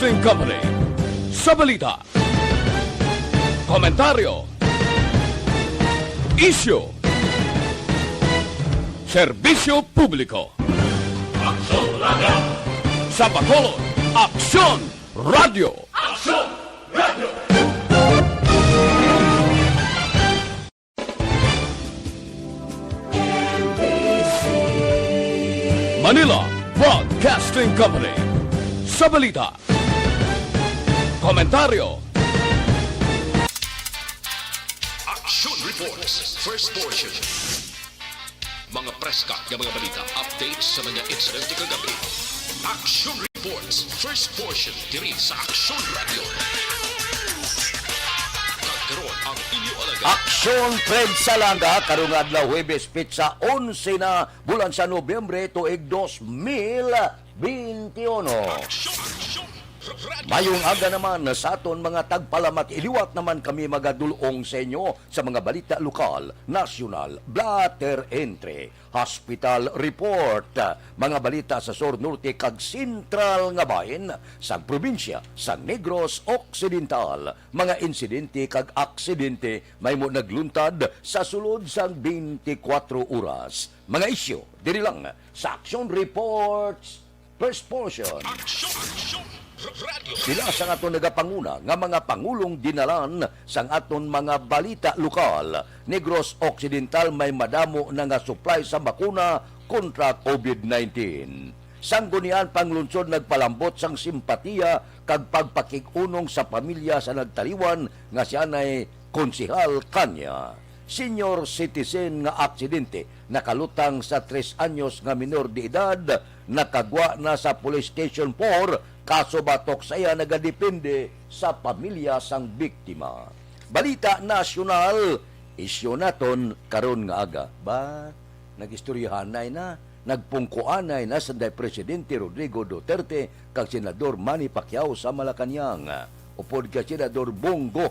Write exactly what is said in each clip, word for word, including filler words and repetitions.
Company. Sa balita, komentaryo, isyu, serbisyo publiko. Aksyon Radio. Sa Bacolod, Aksyon Radio. Aksyon Radio. Manila Broadcasting Company. Sa balita, komentaryo, Action Reports, first portion. Mga preska nga mga balita, updates sa mga insidente kagabi. Action Reports, first portion, diri sa Action Radio. Kag karon ang inyo alagad. Aksyon Fred Salanga, karong adlaw Huwebes, petsa onse na, bulan sa Nobyembre, tuig dos mil benti uno. Action, action, Radio. Mayong aga naman sa aton mga tagpalamat. Iliwat naman kami magadulong sa inyo sa mga balita lokal, nasyonal, blatter entry, hospital report, mga balita sa sur, norte, kag sentral nga bahin sang probinsya sa Negros Occidental, mga insidente kag aksidente mahimo nagluntad sa sulod sang twenty-four oras. Mga isyu diri lang sa Action Reports, first portion. Action, action, Radio. Pila sang aton nagapanguna nga mga pangulong dinalan sang aton mga balita lokal. Negros Occidental may madamo na nga supply sa bakuna kontra covid nineteen. Sanggunian Panglungsod nagpalambot sang simpatiya kag pagpakig-unong sa pamilya sa nagtaliwan nga siya nay konsehal kanya. Senior citizen nga aksidente, nakalutang sa tres anyos nga minor de edad, nakagwa na sa Police Station four, kaso batok sa iya nagadepende sa pamilya sang biktima. Balita nasyonal, isyu naton karon nga aga. Ba, nag-istoryahanay na, nagpungkuanay na sanday Presidente Rodrigo Duterte kag Senador Manny Pacquiao sa Malacañang. Upod kay Senador Bong Go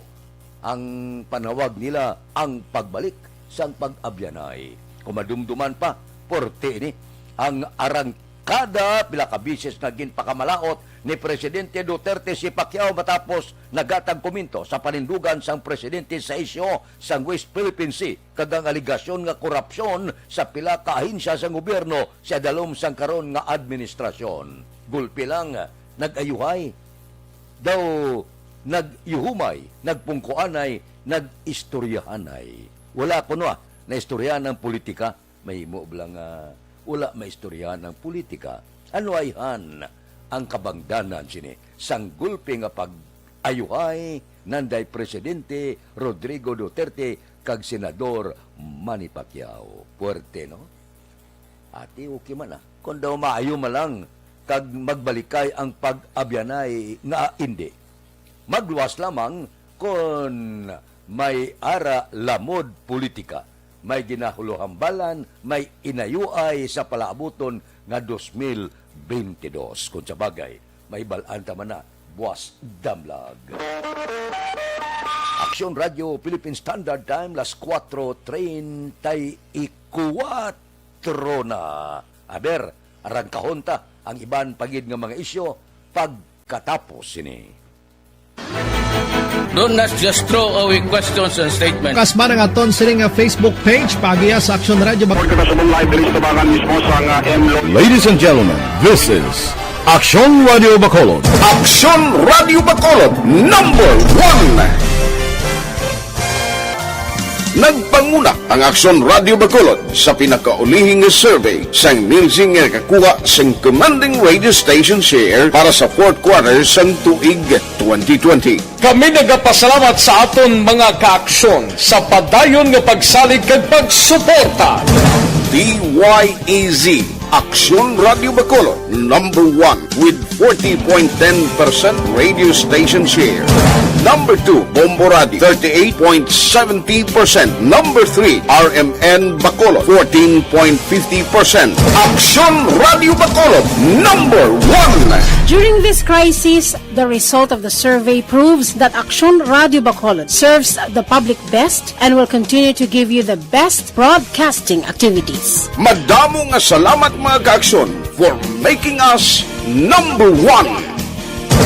ang panawag nila ang pagbalik sang pag-abyanay. Kung madumduman pa, porte ini ang arangkada, pila ka bisis nga ginpakamalaot ni Presidente Duterte si Pacquiao matapos nagatag komento sa panindugan sang presidente sa isyu sang West Philippine Sea kag ang aligasyon nga korupsyon sa pila ka ahensya sang gobyerno sa dalom sang karon nga administrasyon. Gulpi lang, nag-ayuhay. Daw nagyuhumay, nagpungkuanay, nag-istoryahanay. Wala kuno, ah, naistoryahan ang politika. Mahimo bala nga wala maistoryahan ang politika? Ano ayhan ang kabangdanan sini sang gulpi nga pag-ayuhay nanday Presidente Rodrigo Duterte kag Senador Manny Pacquiao? Puwerte, no? Ati, okay man, ah. Kung daw maayo man lang kag magbalikay ang pag-abyanay nga indi. Magluwas lamang kon may ara lamod politika, may ginahuluhambalan, may inayuay sa palaabuton nga dos mil benti dos. Kung sa bagay, mahibal-an ta man na, buwas damlag. Aksyon Radio Philippine Standard Time, las kuwatro treinta y cuatro na. Aber, arangkahon ta ang iban pa gid nga mga isyu pagkatapos sini. Don't not just throw away questions and statements. Kasman ang aton sini nga Facebook page, paagiya sa Aksyon Radio Bacolod. Report kita sa live diri sa tabangan mismo sa nga M Lo- Ladies and gentlemen, this is Aksyon Radio Bacolod. Aksyon Radio Bacolod, number one. Nagpanguna ang Aksyon Radio Bacolod sa pinakaulihi nga survey sang Nielsen nga nakakuha sang commanding radio station share para sa fourth quarter sang tuig twenty twenty. Kami nagapasalamat sa aton mga kaaksyon sa padayon nga pagsalig kag pagsuporta. D Y E Z, Aksyon Radio Bacolod, number one with forty point ten percent radio station share. Number two, Bombo Radio, thirty-eight point seventy percent. Number three, R M N Bacolod, fourteen point fifty percent. Aksyon Radio Bacolod, number one. During this crisis, the result of the survey proves that Aksyon Radio Bacolod serves the public best and will continue to give you the best broadcasting activities. Madamo nga salamat, mga kaaksyon, for making us number one.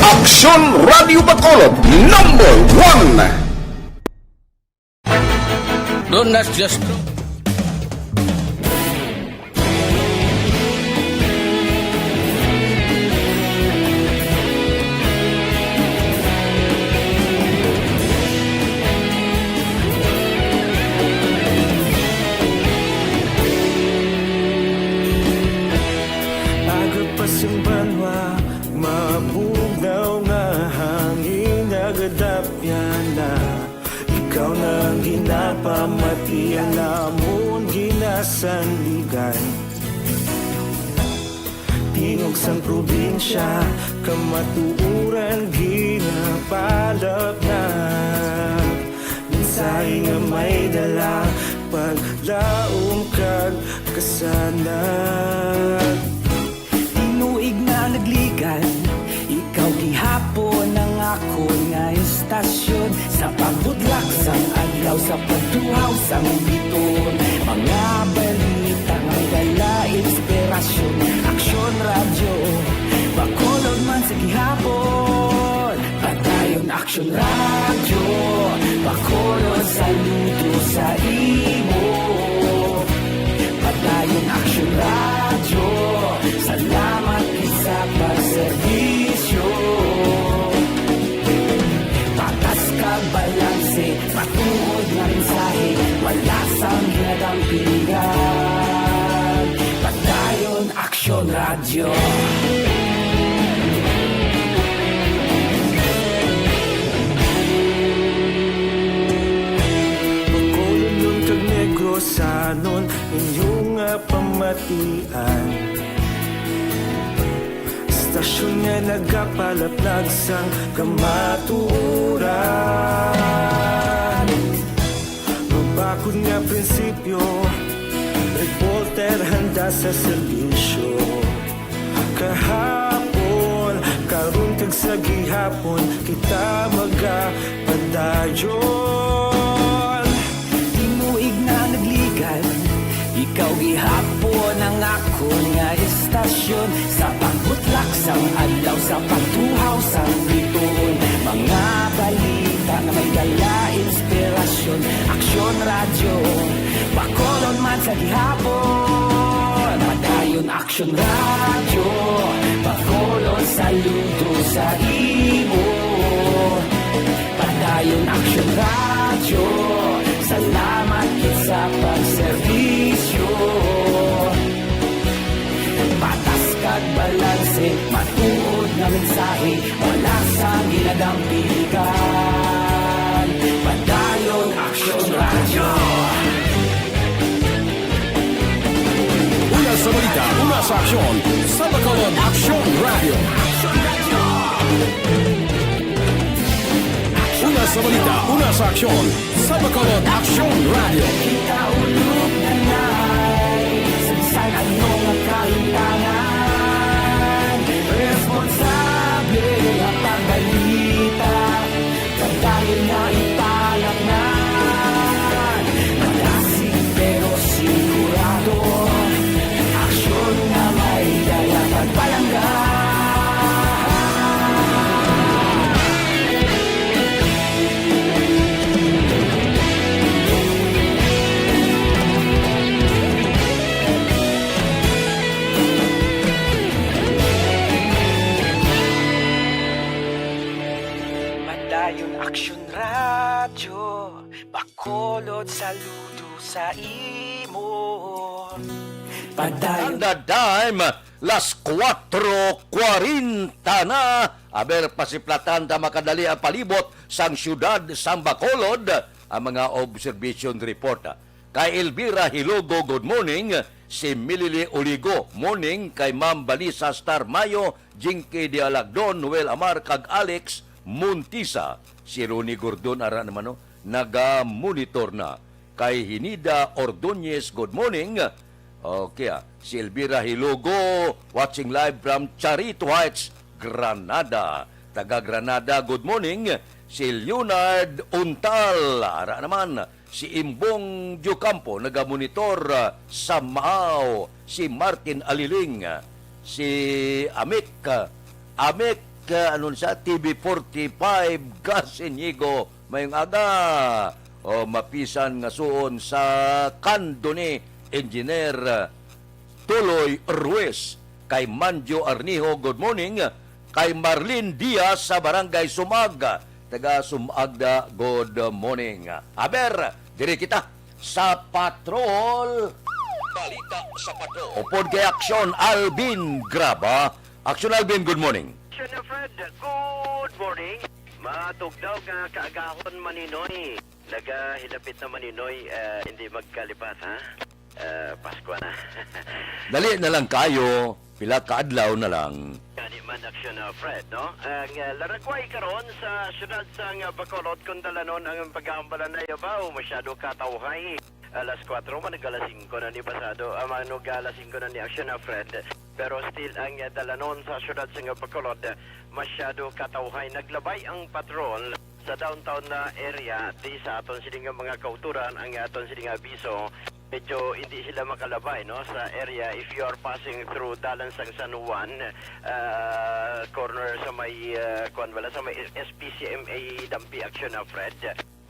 Aksyon Radio Bacolod, number one. Don't ask just Aga pa sing banwa, mabugnaw nga hangin nagadapyan na. Ikaw na ang ginapamati, ang amon ginasandigan. Tingog sang probinsya, kamatuoran ginapalapnag. Mensahe nga may dala, paglaom kag kasanag. Tinuig na nagligan, ikaw gihapon ang akon nga istasyon. Sa pagbudlak sang adlaw, sa pagtuhaw sang biton, mga balita nga may dala inspirasyon. Aksyon Radyo, Bacolod man sa gihapon. Padayon Aksyon Radyo, Bacolod, saludo sa imo. Padayon Aksyon Radyo, salamat gid sa pagserbisyo. Patas kag balanse, matuod nga mensahe, wala sang ginadampingan. Padayon Aksyon Radyo. Bacolodnon kag Negrosanon, inyo nga pamatian. Istasyon nga nagapalaplag sang kamatuoran. Mabakod nga prinsipyo, reporter handa sa serbisyo. Kahapon, karon kag sa gihapon, kita magapadayon. Tinuig na nagligan, ikaw gihapon ang akon nga istasyon. Sa pagbutlak sang adlaw, sa pagtuhaw sang bituon, mga balita nga may dala inspirasyon. Aksyon Radyo, Bacolod man sa gihapon. Padayon Aksyon Radyo, Bacolod, saludo sa imo. Padayon Aksyon Radyo, salamat gid sa pagserbisyo. Patas kag balanse, matuod nga mensahe, wala sang ginadampigan. Padayon Aksyon Radyo. Una sa balita, una sa aksyon, sa Bacolod Aksyon Radyo. Una sa balita, una sa aksyon, sa Bacolod Aksyon Radyo. Kita ulog na nai, sa bisan ano nga kahitangan, responsable nga pagbalita. Padayon nga ipalapngan, malasig pero sigurado. Aksyon nga may dala pagpalangga. Padayon Aksyon Radyo, Bacolod, saludo sa imo. Padayon. And the time, las kuwatro kwarenta na. Aber, pasiplatan ta makadali ang palibot sang siyudad sang Bacolod, ang mga observation report. Kay Elvira Hilogo, good morning. Si Milili Oligo, morning. Kay Ma'am Balisa Star Mayo, Jinky Dialagdon, Noel Amar, kag Alex Montisa. Si Ronnie Gordon, ara naman, no? Naga-monitor na. Kay Hinida Ordonez, good morning. Okay, ah. Si Elvira Hilogo, watching live from Charito Heights, Granada. Taga Granada, good morning. Si Leonard Untal, ara naman. Si Imbong Diocampo, nagamonitor, ah, sa Maao. Si Martin Aliling, ah, si Amik, ah, Amik Ka, ano siya, T V forty-five Gasinigo, mayong aga. O, mapisan nga suon sa kando ni Engineer Tuloy Ruiz, kay Manjo Arnijo, good morning. Kay Marlene Diaz sa Barangay Sumag, taga Sumagda, good morning. Aber, diri kita sa Patrol. Balita sa Patrol. Upod kay Aksyon Alvin Graba. Aksyon Alvin, good morning. Sir Fred, good morning. Matugdaw nga kaagahon, Maninoy. Nagahilapit na, Maninoy, eh, hindi magkalipat, ha? Eh, Pasko na. Dali na lang kayo, pila ka adlaw na lang. Gani man, Aksyon, ah, Fred, no? Ang, ah, laragway karon sa siyudad sang, ah, Bacolod, kung dalanon ang pag-aambalan na yabaw, masyado katawhay. Alas kuwatro man, nag-alas singko na ni pasado, ah, man, nag-alas singko na ni, Aksyon, ah, Fred. Pero still, ang, ah, dalanon sa siyudad sang Bacolod, ah, masyado katawhay. Naglabay ang patrol sa downtown na area, di sa aton sini nga mga kauturan, ang aton sini nga abiso, medyo hindi sila makalabay, no, sa area. If you are passing through dalan sang San Juan, ah, corner sa may, ah, kuwan, wala, sa may S P C M A Dampi, Aksyon, ah, Fred.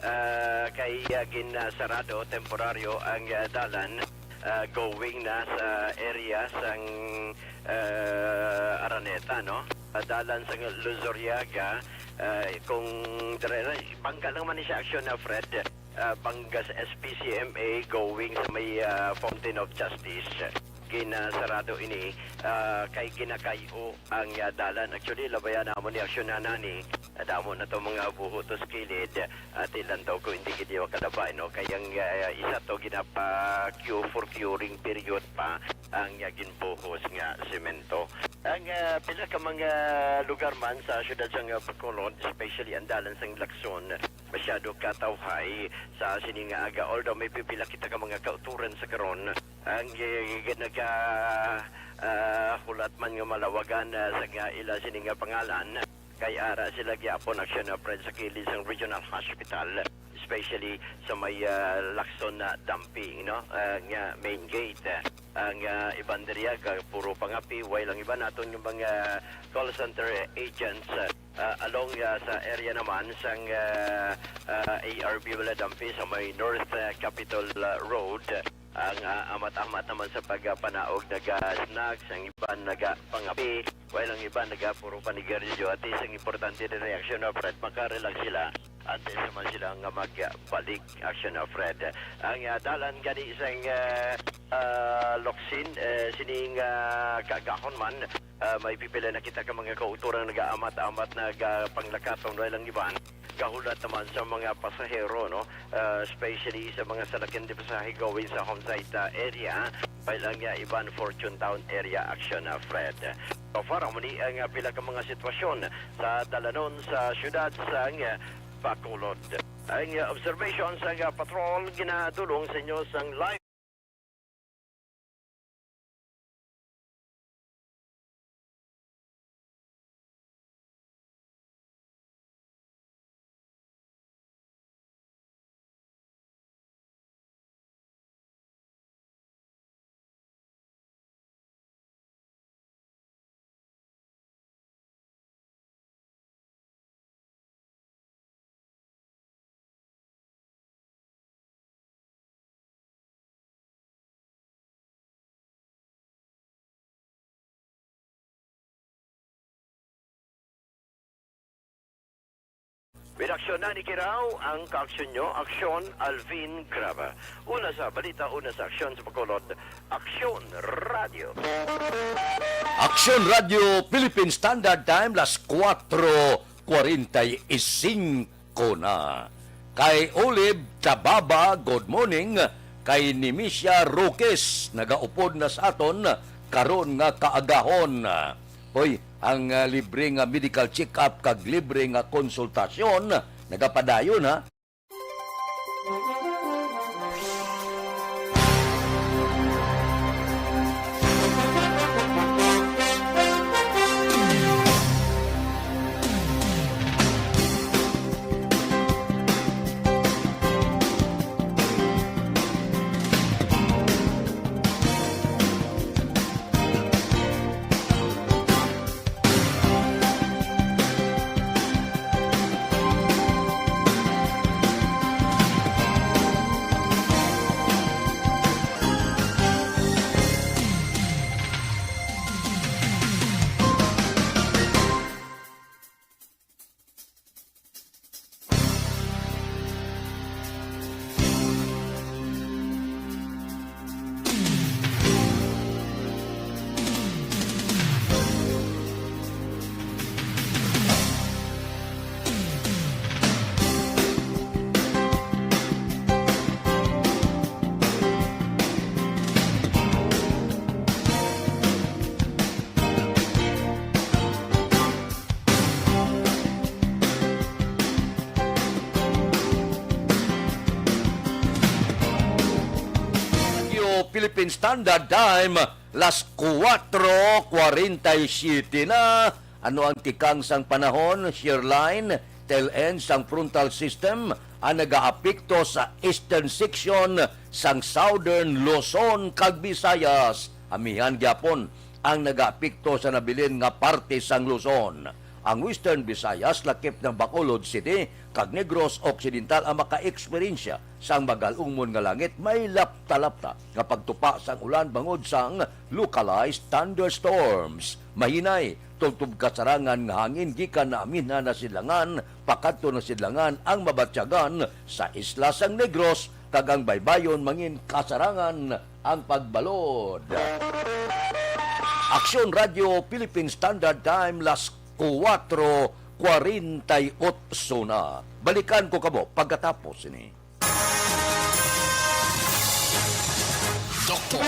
Ah, kay, ah, ginsarado temporaryo ang, ah, dalan, ah, going na sa area sang, ah, Araneta, no? Ah, dalan sang Luzuriaga, ah, kung dire-, bangga lang man ni siya, Aksyon, ah, Fred, ah, bangga sa S P C M A going sa may, ah, Fountain of Justice. Ginsarado ini, ah, kay ginakay-o ang, ah, dalan. Actually, labayan namon ni, Aksyon, na nani. Ah, damo na to mga buho to sa kilid. Ati lang daw ko hindi gid makalabay, no? Kay ang, ah, isa to ginapa-, cu-, for curing period pa ang, ah, ginbuhos nga semento. Ang, ah, pila ka mga lugar man sa siyudad sang, ah, Bacolod, especially ang dalan sang Lacson, masyado katawhay sa sini nga aga. Although may pipila kita ka mga kauturan sa karon, ang, eh, naga-, ah, hulat man nga malawagan, ah, sa nga ila sini nga pangalan, kay ara sila gyapon, Aksyon, ah, Fred, sa kilid sang Regional Hospital, especially sa may, ah, Lacson na Dampi, no? Ah, nga main gate. Ang, ah, iban diri, ah, puro pangapi, while ang iban naton nga mga call center agents, ah, along, ah, sa area naman sang, ah, ah, A R B Wala Dampi sa may North, ah, Capitol, ah, Road, ang, ah, amat-amat naman sa pagpanaog naga-snacks, ang iban nagapangapi, while ang iban naga puro panigarilyo. At least ang importante din reaksyon na, Fred, makarelax sila. At least naman sila nga magbalik, Aksyon, ah, Fred. Ang, ah, dalan gani sang, ah, ah, Locsin, eh, sining, ah, kaagahon man, ah, may pipila na kita ka mga kauturan nagaamat-amat, nagapanglakaton, while ang iban gahulat naman sa mga pasahero, no? Ah, especially sa mga salakyan di pasahe going sa Homsite, ah, area, while ang, ah, iban Fortune Town area, Aksyon, ah, Fred. So far, amo ni ang, ah, pila ka mga sitwasyon sa dalanon sa siyudad sang, ah, Bacolod. Ang, ah, observation sang, ah, patrol ginadulong sa inyo sang live. Redaksyon na ni Kiraw, ang kaaksyon nyo, Aksyon Alvin Graba. Una sa balita, una sa aksyon sa Bacolod, Aksyon Radio. Aksyon Radio Philippine Standard Time, las kuwatro kwarenta y singko na. Kay Olive Tababa, good morning. Kay Nimisia Roques, nagaupod na sa aton karon nga kaagahon. Hoy, ang, ah, libre nga medical check-up kag libre nga konsultasyon nagapadayon, ha? Philippine Standard Time, las kuwatro kwarenta y siyete na. Ano ang tikang sang panahon? Shear line, tail end sang frontal system ang nagaapekto sa eastern section sang southern Luzon kag Visayas. Amihan gyapon ang nagaapekto sa nabilin nga parte sang Luzon. Ang Western Visayas, lakip ng Bacolod City, kag Negros Occidental ang makaeksperyensya sang magalumon nga langit, may lapta-lapta nga pagtupa sang ulan bangod sang localized thunderstorms. Mahinay, tubtob kasarangan nga hangin gikan na aminhan na sidlangan pakadto na sidlangan ang mabatyagan sa isla sang Negros, kag ang baybayon mangin kasarangan ang pagbalod. Aksyon Radio Philippine Standard Time, las kuwatro kwarenta y otso na. Balikan ko kamo pagkatapos sini. Doktor.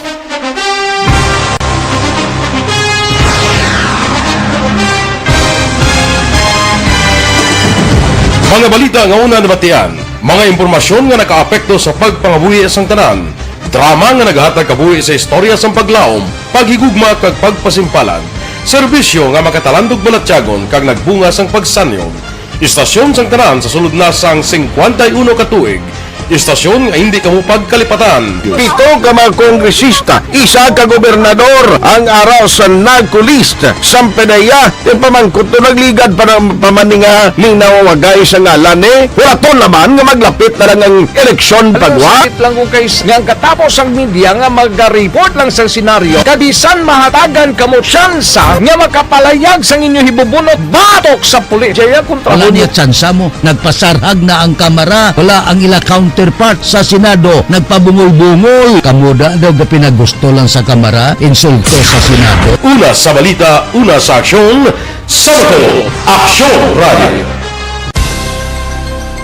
Mga balita nga una nabatian, mga impormasyon nga nakaapekto sa pagpangabuhi sang tanan, drama nga nagahatag kabuhi sa istorya sang paglaom, paghigugma kag pagpasimpalan, serbisyo nga makatalandog balatyagon kag nagbunga sang pagsanyog. Istasyon sang tanan sa sulod na sang singkwenta y uno ka tuig. Istasyon nga hindi kamo pagkalipatan. Pito ka mga kongresista, isa ka gobernador ang ara sa NAGCO list. Samtang iya, ti pamangkot to nagligad pa ng pamaninga ning nawawagay sa ngalan ni. Wala to naman nga maglapit na lang ang eleksyon pagwa. Sakit lang kung kay nga ang katapos ang media nga magariport lang sa senaryo, kabisan mahatagan kamo tsansa nga makapalayag sang inyo hibubunot batok sa pulis. Jaya kontra Wala mo niya tsansa mo. Nagpasarhag na ang Kamara. Wala ang ila counterpart sa Senado. Nagpabungol-bungol. Kamo da daw ga pinagusto lang sa Kamara, insulto sa Senado. Una sa balita, una sa aksyon, sa Bacolod, Aksyon Radio.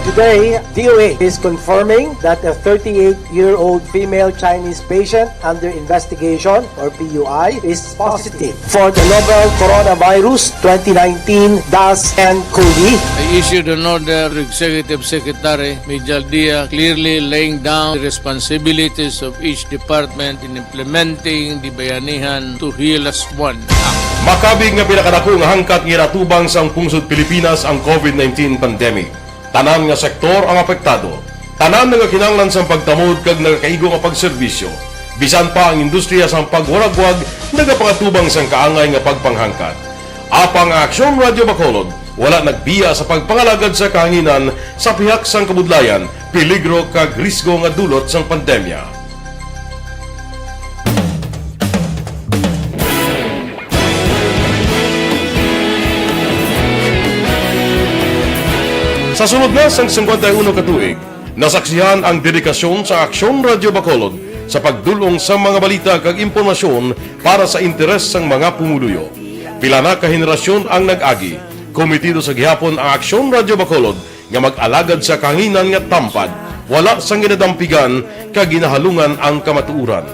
Today, D O H is confirming that a thirty-eight-year-old female Chinese patient under investigation, or P U I, is positive for the novel coronavirus twenty nineteen dash N cov. I issued an order to Executive Secretary Mijal Dia, clearly laying down the responsibilities of each department in implementing the Bayanihan to Heal Us One Act. Makabig nga pinakadako nga hangkat nga ginatubang sang pungsod Pilipinas ang COVID nineteen pandemic. Tanan nga sektor ang apektado. Tanan nagakinahanglan sang pagtamod kag nagakaigo nga pagserbisyo. Bisan pa ang industriya sang pagwaragwag nagapangatubang sang kaangay nga pagpanghangkat. Apang ang Aksyon Radio Bacolod wala nagbiya sa pagpangalagad sa kahanginan sa pihak sang kabudlayan, peligro kag risgo nga dulot sang pandemya. Sa sulod na sang singkwenta y uno ka tuig, nasaksihan ang dedikasyon sa Aksyon Radio Bacolod sa pagdul-ong sa mga balita kag impormasyon para sa interes sang mga pumuluyo. Pila na ka henerasyon ang nag-agi, komitido sa gihapon ang Aksyon Radio Bacolod nga mag-alagad sa kahanginan nga tampad, wala sang ginadampigan kag ginahalungan ang kamatuoran.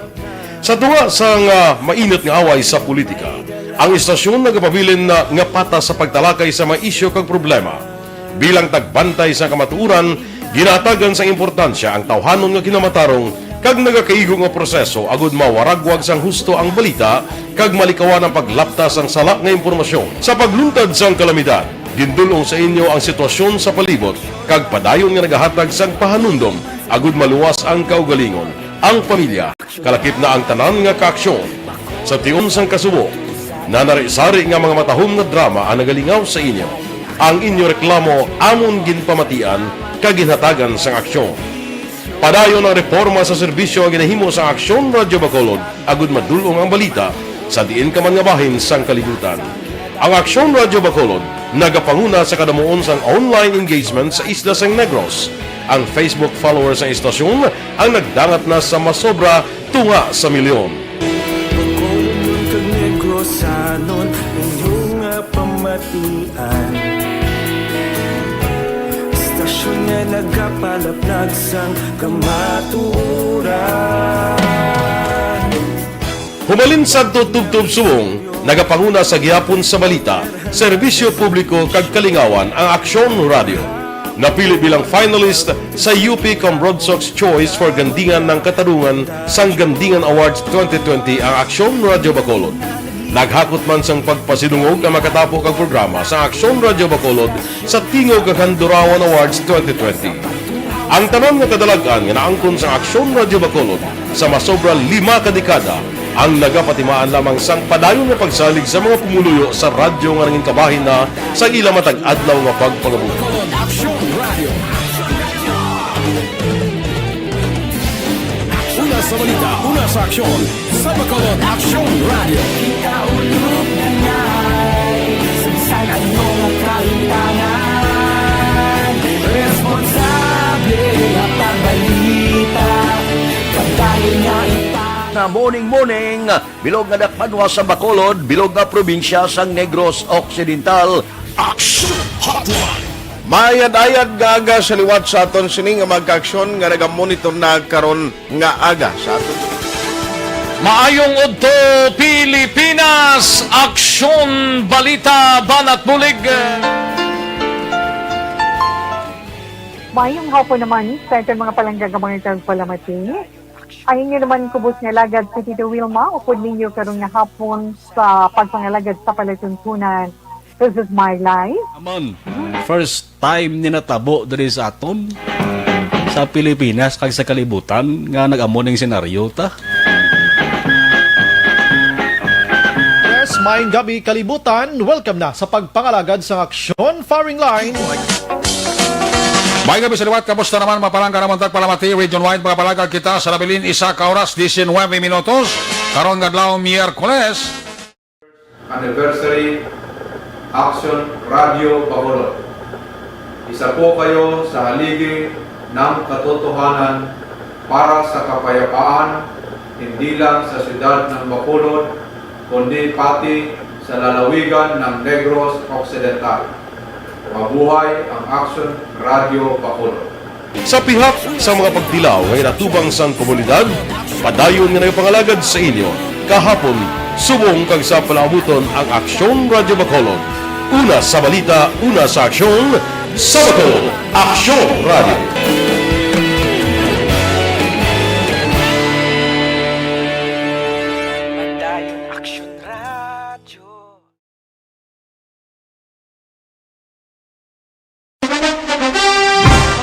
Sa tunga sang, ah, mainit nga away sa politika, ang istasyon nagapabilin na nga patas sa pagtalakay sa mga isyu kag problema. Bilang tagbantay sa kamatuoran, ginahatagan sang importansya ang tawhanon nga kinamatarong kag nagakaigo nga proseso agud mawaragwag sang husto ang balita kag malikawan ang paglapta sang sala nga impormasyon. Sa pagluntad sang kalamidad, gindul-ong sa inyo ang sitwasyon sa palibot kag padayon nga nagahatag sang pahanumdom agud maluwas ang kaugalingon, ang pamilya, kalakip na ang tanan nga kaaksyon. Sa tion sang kasubo, nanari-sari nga mga matahom nga drama ang nagalingaw sa inyo. Ang inyo reklamo amon ginpamatian kag ginhatagan sang aksyon. Padayon ang reporma sa serbisyo nga ginahimo sa Aksyon Radyo Bacolod agud madul-ong ang balita sa diin ka man nga bahin sang kalibutan. Ang Aksyon Radyo Bacolod nagapanguna sa kadamuon sang online engagement sa isla sang Negros. Ang Facebook followers sang istasyon ang nagdangat na sa masobra tunga sa milyon. Bacolodnon kag Negrosanon, inyo nga pamatian. Istasyon nga nagapalaplag sang kamatuoran. Hubalin sadto tubtob subong, nagapanguna sa gihapon sa balita, serbisyo publiko kag kalingawan ang Aksyon Radyo. Napili bilang finalist sa U P Cambroadsox Choice for Gandingan ng Katarungan sang Gandingan Awards twenty twenty ang Aksyon Radyo Bacolod. Naghakot man sang pagpasidungog ang makatapo kag programa sa Aksyon Radyo Bacolod sa Tingog kag Handurawan Awards twenty twenty. Ang tanan nga kadalag-an nga naangkon sa Aksyon Radyo Bacolod sa masobra lima ka dekada ang nagapatimaan lamang sang padayon nga pagsalig sa mga pumuluyo sa radyo nga nangin kabahin na sa ila matag adlaw nga pagpangabuhi. Aksyon Radio. Una sa balita, una sa aksyon, sa Bacolod Aksyon Radio. Sa ano nga kahitangan, responsable nga pagbalita, pagdali nga ita. Na morning, morning, bilog nga dakpanwa sa Bacolod, bilog nga probinsya sang Negros Occidental. Action Hotline. Mayad-ayad nga aga sa liwat sa aton sini nga mga kaaksyon nga nagamonitor na karon nga aga sa aton. Maayong udto, Pilipinas! Aksyon, balita, banat bulig. Mayong hapon naman sa aton mga palangga nga mga tagpalamati. Ang inyo naman kubos nga alagad si Tito Wilma, upod ninyo karon nga hapon sa pagpangalagad sa palatuntunan. This is my life. Amon, first time ni natabo diri sa aton, sa Pilipinas kag sa kalibutan nga nag-amo ning senaryo ta. Yes, maayong gabi, kalibutan. Welcome na sa pagpangalagad sang Aksyon Firing Line. May gabi sa liwat, kamusta naman, mga palangga namon tagpalamati? Region wide, mga palangga, kita sa nabilin isa ka oras, diecinuebe minutos. Karon nga adlaw, Miyerkules. Anniversary, Aksyon Radyo Bacolod. Isa po kayo sa haligi ng katotohanan para sa kapayapaan, hindi lang sa siyudad ng Bacolod, kundi pati sa lalawigan ng Negros Occidental. Mabuhay ang Aksyon Radyo Bacolod. Sa pihak sa mga pagtilaw nga ginatubang sang komunidad, padayon nga nagapangalagad sa inyo kahapon, subong kag sa palaabuton ang Aksyon Radyo Bacolod. Una sa balita, una sa aksyon, sa Bacolod, Aksyon Radyo. Padayon Aksyon Radyo.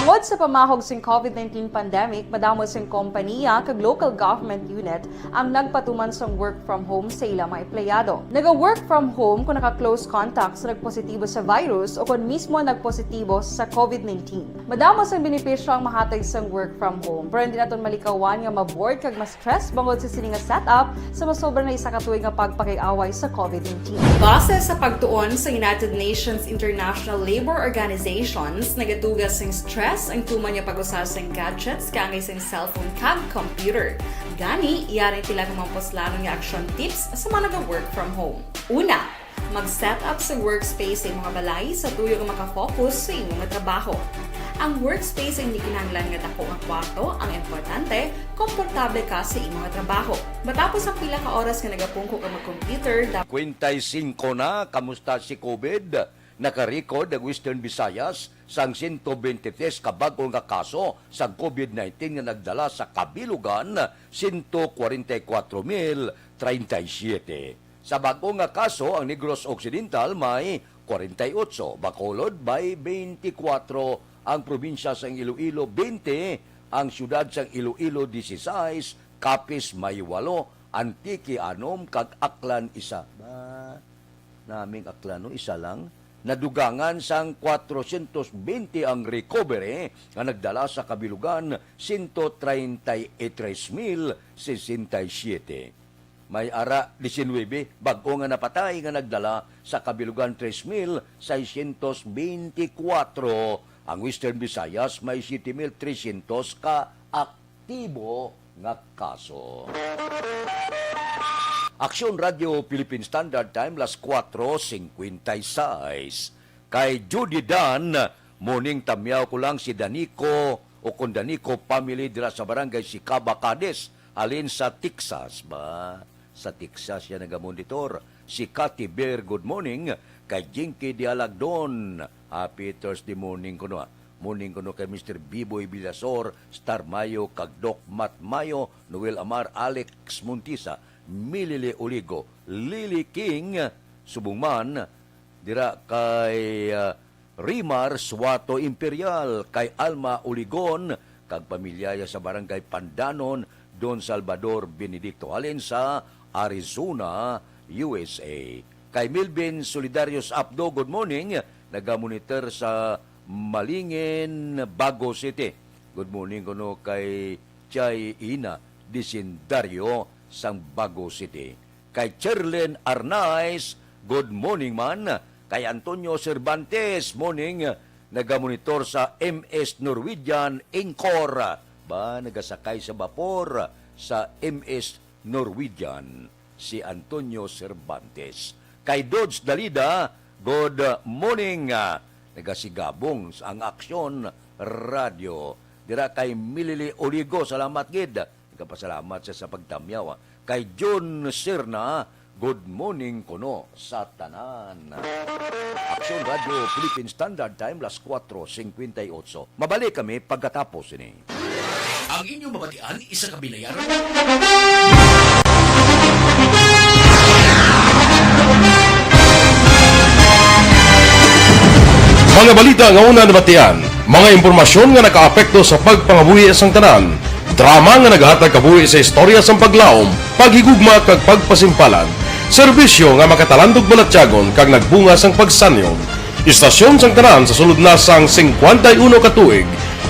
Tungod sa pamahog sing COVID nineteen pandemic, madamo sing kompaniya kag local government unit ang nagpatuman sang work from home sa ila mga empleyado. Naga-work from home kung naka-close contact sa nagpositibo sa virus o kon mismo nagpositibo sa COVID nineteen. Madamo sang benepisyo ang mahatag sang work from home, pero hindi naton malikawan nga ma-bored kag ma-stress bangod sa sini nga setup sa masobra na isa ka tuig nga pagpakig-away sa COVID nineteen. Base sa pagtuon sa United Nations International Labor Organizations, nagaduga sing stress ang tuman nga pag-usa sing gadgets kaangay sing cellphone kag computer. Gani, yari ang pila ka mga puslanon nga action tips sa mga naga-work from home. Una, mag-set up sa workspace sa imong balay sa tuyo nga makafocus sa imong nga trabaho. Ang workspace hindi kinahanglan nga dako nga kwarto, ang importante, komportable ka sa imong nga trabaho. Matapos ang pila ka oras nga nagapungko ka mag-computer, dap- Kwenta y singko na, kamusta si COVID? Naka-record ang Western Visayas sang sento bente tres ka bag-o nga kaso sang COVID nineteen nga nagdala sa kabilugan, sento kwarenta y kuwatro mil treinta y siete. Sa bag-o nga kaso, ang Negros Occidental may kwarenta y otso, Bacolod may bente y kuwatro, ang probinsya sang Iloilo, bente, ang siyudad sang Iloilo, dieciséis, Capiz may walo, Antique anom, kag Aklan isa. Ba, naming Aklan, no? Isa lang. Nadugangan sang kwatrocientos bente ang recovery nga nagdala sa kabilugan, sento treinta y tres mil sesenta y siete. May ara diecinuebe bag-o nga napatay nga nagdala sa kabilugan, tres mil seiscientos bente y kuwatro. Ang Western Visayas may siete mil trescientos ka aktibo nga kaso. Aksyon Radyo Philippine Standard Time, las kuwatro singkwenta y seis. Kay Judy Dan, morning, tamyaw ko lang si Danico o kon Danico family dira sa barangay Sicaba, Cadiz, halin sa Texas. Ba, sa Texas siya nagamonitor. Si Cathy Bear, good morning. Kay Jinky Dialagdon, happy Thursday morning kuno, ah. Morning kuno kay Mister Biboy Villasor, Star Mayo, kag Doc Matt Mayo, Noel Amar, Alex Montisa, Milili Oligo, Lily King, subong man dira kay, ah, Rimar Suato Imperial, kay Alma Oligon, kag pamilya sa Barangay Pandanon, Don Salvador Benedicto, halin sa Arizona, U S A. Kay Milvin Solidarios Apdo, good morning. Nagamonitor sa Malingin, Bago City. Good morning kuno kay Chay Ina Disindario sang Bago City. Kay Cherlyn Arnaiz, good morning man. Kay Antonio Cervantes, morning, nagamonitor sa M S Norwegian Incor. Ba, nagasakay sa bapor sa M S Norwegian si Antonio Cervantes. Kay Dodge Dalida, good morning. Ah, nagasigabong sa ang Aksyon Radyo. Dira kay Milili Oligo, salamat gid. Nagapasalamat siya sa pagtamyaw, ah. Kay Jun Serna, good morning kuno sa tanan. Aksyon Radyo Philippine Standard Time, las kuwatro singkwenta y otso. Mabalik kami pagkatapos ini. Ang inyong mabatian, isa ka binayaran. Mga balita nga una nabatian, mga impormasyon nga nakaapekto sa pagpangabuhi sang tanan, drama nga naghatag kabuhi sa istorya sang paglaom, paghigugma kag pagpasimpalan, serbisyo nga makatalandog balatyagon kag nagbunga sang pagsanyon. Istasyon sang tanan sa sulod na sang singkwenta y uno ka tuig.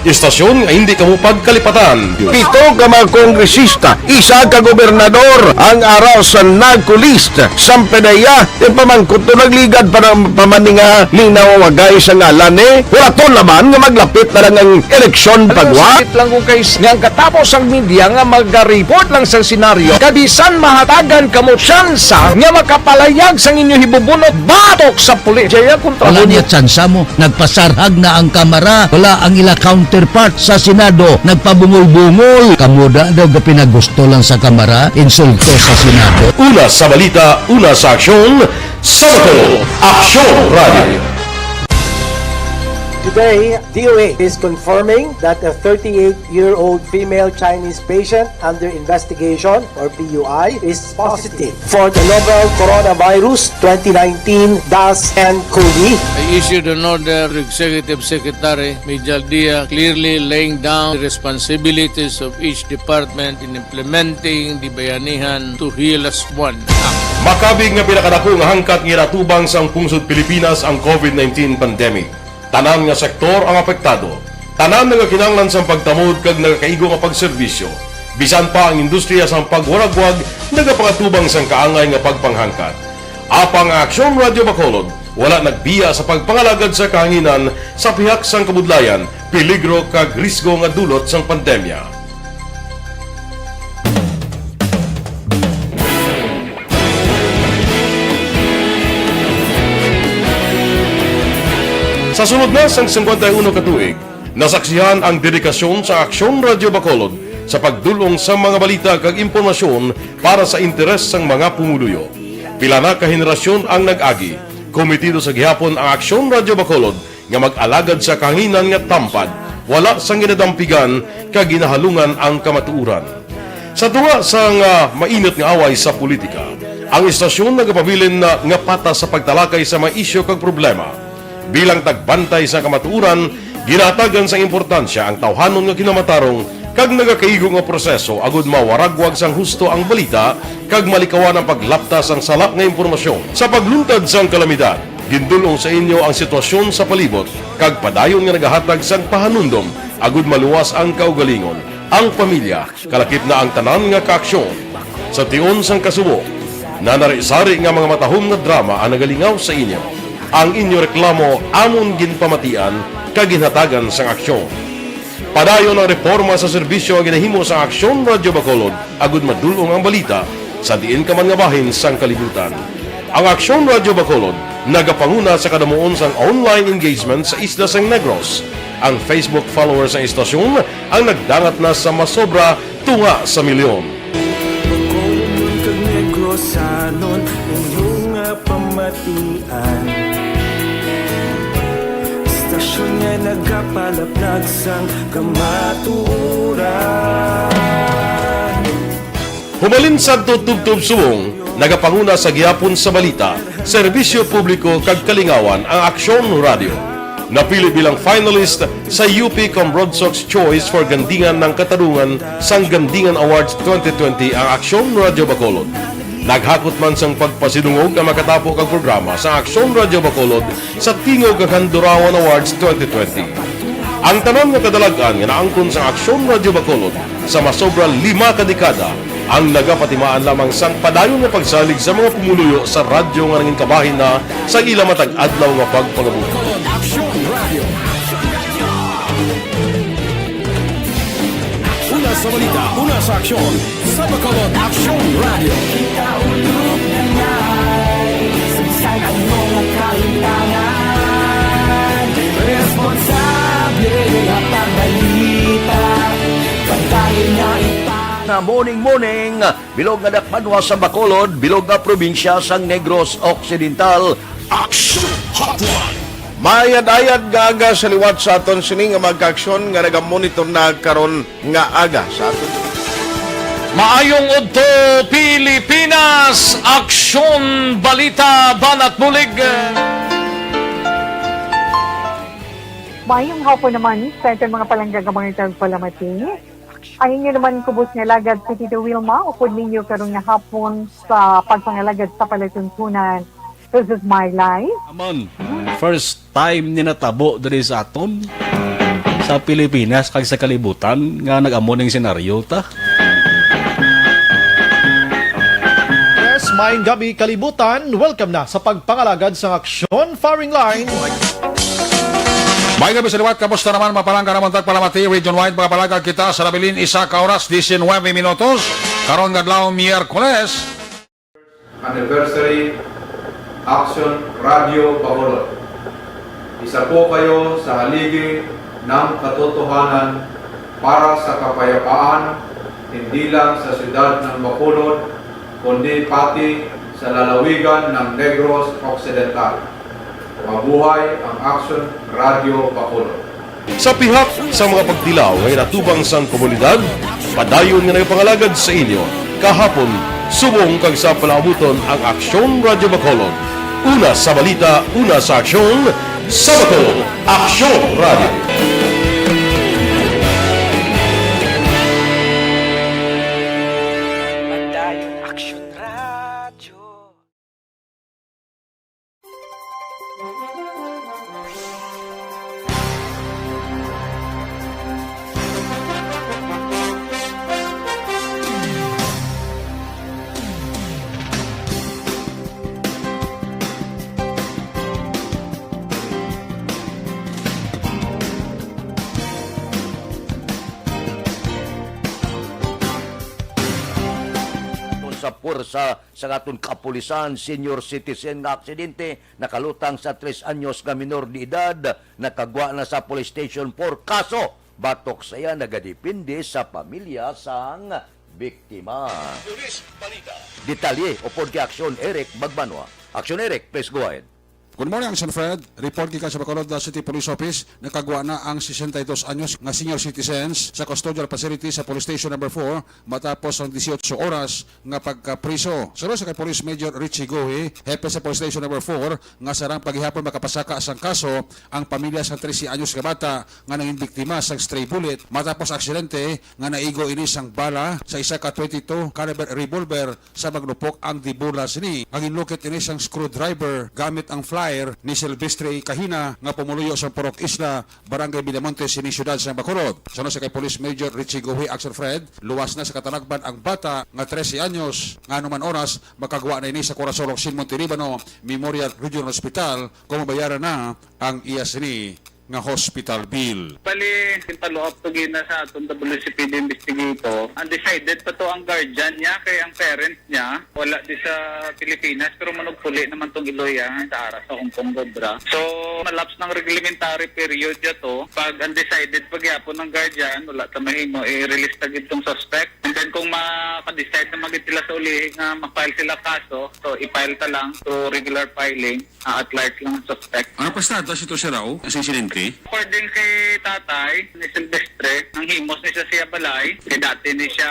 Istasyon nga hindi kamo pagkalipatan. Pito ka mga kongresista, isa ka gobernador ang ara sa NAGCO list. Sampedeya, yung pamangkot to nagligad pa ng pamaninga, linaw wagay sa ngalan eh. Wala to naman nga maglapit na lang ang eleksyon pagwa. Sakit lang kung kay nga ang katapos ang media nga magareport lang sa senaryo, kabisan mahatagan kamo tsansa nga makapalayag sang inyo hibubunot batok sa pulis. Jaya kontra. Wala niya tsansa mo. Nagpasarhag na ang Kamara. Wala ang ila counterpart sa Senado. Nagpabungol-bungol. Kamo da daw gapinagusto lang sa Kamara, insulto sa Senado. Una sa balita, una sa aksyon, sa Bacolod, Aksyon Radio. Today, D O H is confirming that a thirty-eight-year-old female Chinese patient under investigation, or P U I, is positive for the novel coronavirus twenty nineteen dash N COVID. I issued an order to Executive Secretary Mijal Dia, clearly laying down the responsibilities of each department in implementing the Bayanihan to Heal As One Act. Makabig nga pinakadako nga hangkat nga ginatubang sang pungsod Pilipinas ang COVID nineteen pandemic. Tanan nga sektor ang apektado. Tanan nagakinahanglan sang pagtamod kag nagakaigo nga pagserbisyo. Bisan pa ang industriya sang pagwaragwag nagapangatubang sang kaangay nga pagpanghangkat. Apang ang Aksyon Radio Bacolod wala nagbiya sa pagpangalagad sa kahanginan sa pihak sang kabudlayan, peligro kag risgo nga dulot sang pandemya. Sa sulod na sang singkwenta y uno ka tuig, nasaksihan ang dedikasyon sa Aksyon Radio Bacolod sa pagdul-ong sa mga balita kag impormasyon para sa interes sang mga pumuluyo. Pila na ka henerasyon ang nag-agi, kometido sa gihapon ang Aksyon Radio Bacolod nga mag-alagad sa kahanginan nga tampad, wala sang ginadampigan kag ginahalungan ang kamatuoran. Sa tunga sang, ah, mainit nga away sa politika, ang istasyon nagapabilin na nga patas sa pagtalakay sa mga isyu kag problema. Bilang tagbantay sa kamatuoran, ginahatagan sang importansya ang tawhanon nga kinamatarong kag nagakaigo nga proseso agud mawaragwag sang husto ang balita kag malikawan ang paglapta sang sala nga impormasyon. Sa pagluntad sang kalamidad, gindul-ong sa inyo ang sitwasyon sa palibot kag padayon nga nagahatag sang pahanumdom agud maluwas ang kaugalingon, ang pamilya, kalakip na ang tanan nga kaaksyon. Sa tion sang kasubo, nanari-sari nga mga matahom nga drama ang nagalingaw sa inyo. Ang inyo reklamo amon ginpamatian kag ginhatagan sang aksyon. Padayon ang reporma sa serbisyo nga ginahimo sa Aksyon Radyo Bacolod agud madul-ong ang balita sa diin ka man nga bahin sang kalibutan. Ang Aksyon Radyo Bacolod nagapanguna sa kadamuon sang online engagement sa isla sang Negros. Ang Facebook followers sang istasyon ang nagdangat na sa masobra tunga sa milyon. Bacolodnon kag Negrosanon, inyo nga pamatian. Istasyon Nga nagapalaplag sang kamatuoran. Humalin sadto tubtob subong, nagapanguna sa gihapon sa balita, serbisyo publiko kag kalingawan ang Aksyon Radio. Napili bilang finalist sa U P Cambrodsoc's Choice for Gandingan ng Katarungan sang Gandingan Awards twenty twenty ang Aksyon Radio Bacolod. Naghakot man sang pagpasidungog ang makatapo kag programa sa Aksyon Radio Bacolod sa Tingog kag Handurawan Awards twenty twenty. Ang tanan nga kadalag-an nga naangkon sa Aksyon Radio Bacolod sa masobra lima ka dekada ang nagapatimaan lamang sang padayon nga pagsalig sa mga pumuluyo sa radyo nga nangin kabahin na sa ila matag adlaw nga pagpangabuhi. Bacolod Aksyon Radio. Una sa balita, una sa aksyon, sa Bacolod Aksyon Radio. Kita ulog na ngay, saysay ang mga kalintangan. Responsable ang pagbalita, pagdayon na ipa- Na morning, morning, bilog nga dakbanwa sa Bacolod, bilog nga probinsya sang Negros Occidental. Action Hotline. Maayad-ayad nga aga sa liwat sa aton sini nga mga kaaksyon nga nagamonitor na karon nga aga sa aton. Maayong udto, Pilipinas! Aksyon, balita, banat bulig. Maayong hapon naman sa aton mga palangga nga mga tagpalamati. Ang inyo naman kubos nga alagad si Tito Wilma, upod ninyo karon nga hapon sa pagpangalagad sa palatuntunan. This is my life. Aman, first time ni natabo diri sa aton, sa Pilipinas kag sa kalibutan nga nag-amo ning senaryo ta. Yes, maayong gabi, kalibutan. Welcome na sa pagpangalagad sa Aksyon Firing Line. Maayong gabi sa liwat, kamusta naman, mga palangga namon tagpalamati, region-wide, mga palangga kita sa nabilin, isa ka oras, diecinuebe minutos, karon nga adlaw, Miyerkules. Anniversary, Aksyon Radio Bacolod. Isa po kayo sa haligi ng katotohanan para sa kapayapaan, hindi lang sa siyudad ng Bacolod, kundi pati sa lalawigan ng Negros Occidental. Mabuhay ang Aksyon Radio Bacolod. Sa pihak sa mga pagtilaw nga ginatubang sang komunidad, padayon nga nagapangalagad sa inyo kahapon, subong kag sa palaabuton ang Aksyon Radio Bacolod. Una sa balita, una sa aksyon, sa Bacolod, Aksyon Radio. Padayon Aksyon Radio. Sa puwersa sa aton kapulisan, senior citizen nga aksidente, nakalutang sa tres anyos nga minor de edad, nakagwa na sa police station for kaso batok sa iya nagadepende sa pamilya sang biktima. Police Balita. Detalye upod kay Aksyon Eric Magbanwa. Aksyon Eric, please go ahead. Good morning, Aksyon Fred. Report gikan sa Bacolod City Police Office, nakagwa na ang sesenta y dos anyos nga senior citizens sa custodial facility sa Police Station Number four matapos ang dieciocho oras nga pagkapriso. Suno sa kay Police Major Richie Gohi, hepe sa Police Station Number four, nga sarang pa gihapon makapasaka sang kaso ang pamilya sang trese anyos nga bata nga nangin biktima sang stray bullet matapos aksidente nga naigo ini sang bala sa isa ka twenty-two caliber revolver sa maglupok ang dibula sini. Ang ginlukit ini sang screwdriver gamit ang flyer ni Silvestre Kahina nga pumuluyo sa Purok Isla, Barangay Villamonte, sini siyudad sa Bacolod. Suno sa kay Police Major Richie Gohi, Aksyon Fred, luwas na sa katalagman ang bata nga trese anyos nga anuman oras makagwa na ini sa Corazon Locsin Monte Libano Memorial Regional Hospital kung mabayaran na ang iya sini nga hospital bill. Bali, in follow-up to gina sa aton W C P D investigator, undecided pa to ang guardian niya kay ang parents niya wala di sa Pilipinas, pero manugpuli naman tong iloy, ah, sa ara sa Hong Kong Cobra. So, malaps ng reglementary period niya to. Pag undecided pa gyapon ang guardian, wala ta mahimo, i-release ta gid tong suspect. And then kung maka-decide na magid sila sa ulihi nga ma-file sila kaso, so i-file ta lang through regular filing. Ah, at large lang ang suspect. Ano pa estado si Tosirao sa insidente? According kay tatay ni Silvestre, nanghimos ni siya siya balay. Kay dati ni siya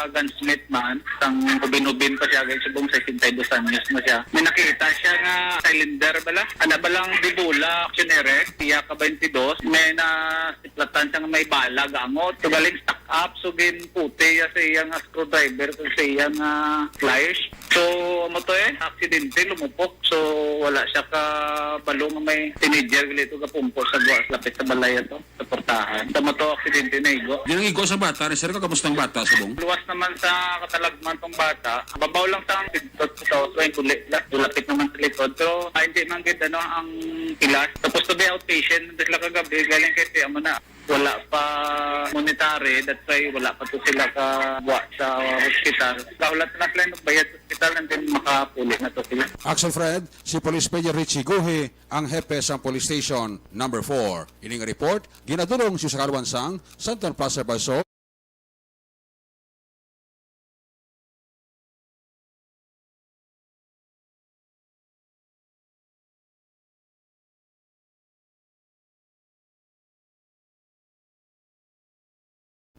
gunsmith man. Sang hubin-hubin pa siya, kay subong sesenta y dos anyos na siya. May nakita siya nga cylinder bala. Ana balang Dibula, Action Erect, iya ka twenty-dos. May nasiplatan siya nga may bala, gamot. So, galing stock up, so ginputi iya sa iya nga screwdriver, sa iya nga pliers. So, amo to eh, aksidente, lumupok. So, wala siya ka balo nga may teenager gali to gapumpo sa guwa, lapit sa balay ato, sa portahan. Sa amo to aksidente na igo. Yan ang igo sa bata, sir, ka kamusta ang bata, subong? Luwas naman sa katalagman tong bata. Babaw lang sa ang pindot sa usway, guli lang. Lapit naman sa likod. Pero, ah, hindi man gid, ano, ang pilas. Tapos to be outpatient, sila kagabi, galing kay Tia mo na. Wala pa monetary, that's why wala pa to sila ka buwa sa hospital. Kahulat na sila yung bayad sa hospital and then makapuli na to sila. Action Fred, si Police Major Richie Guhi, ang hepe sang Police Station Number four. Ining report, ginadulong si Sakaluan sang Santon Plaza, Baso.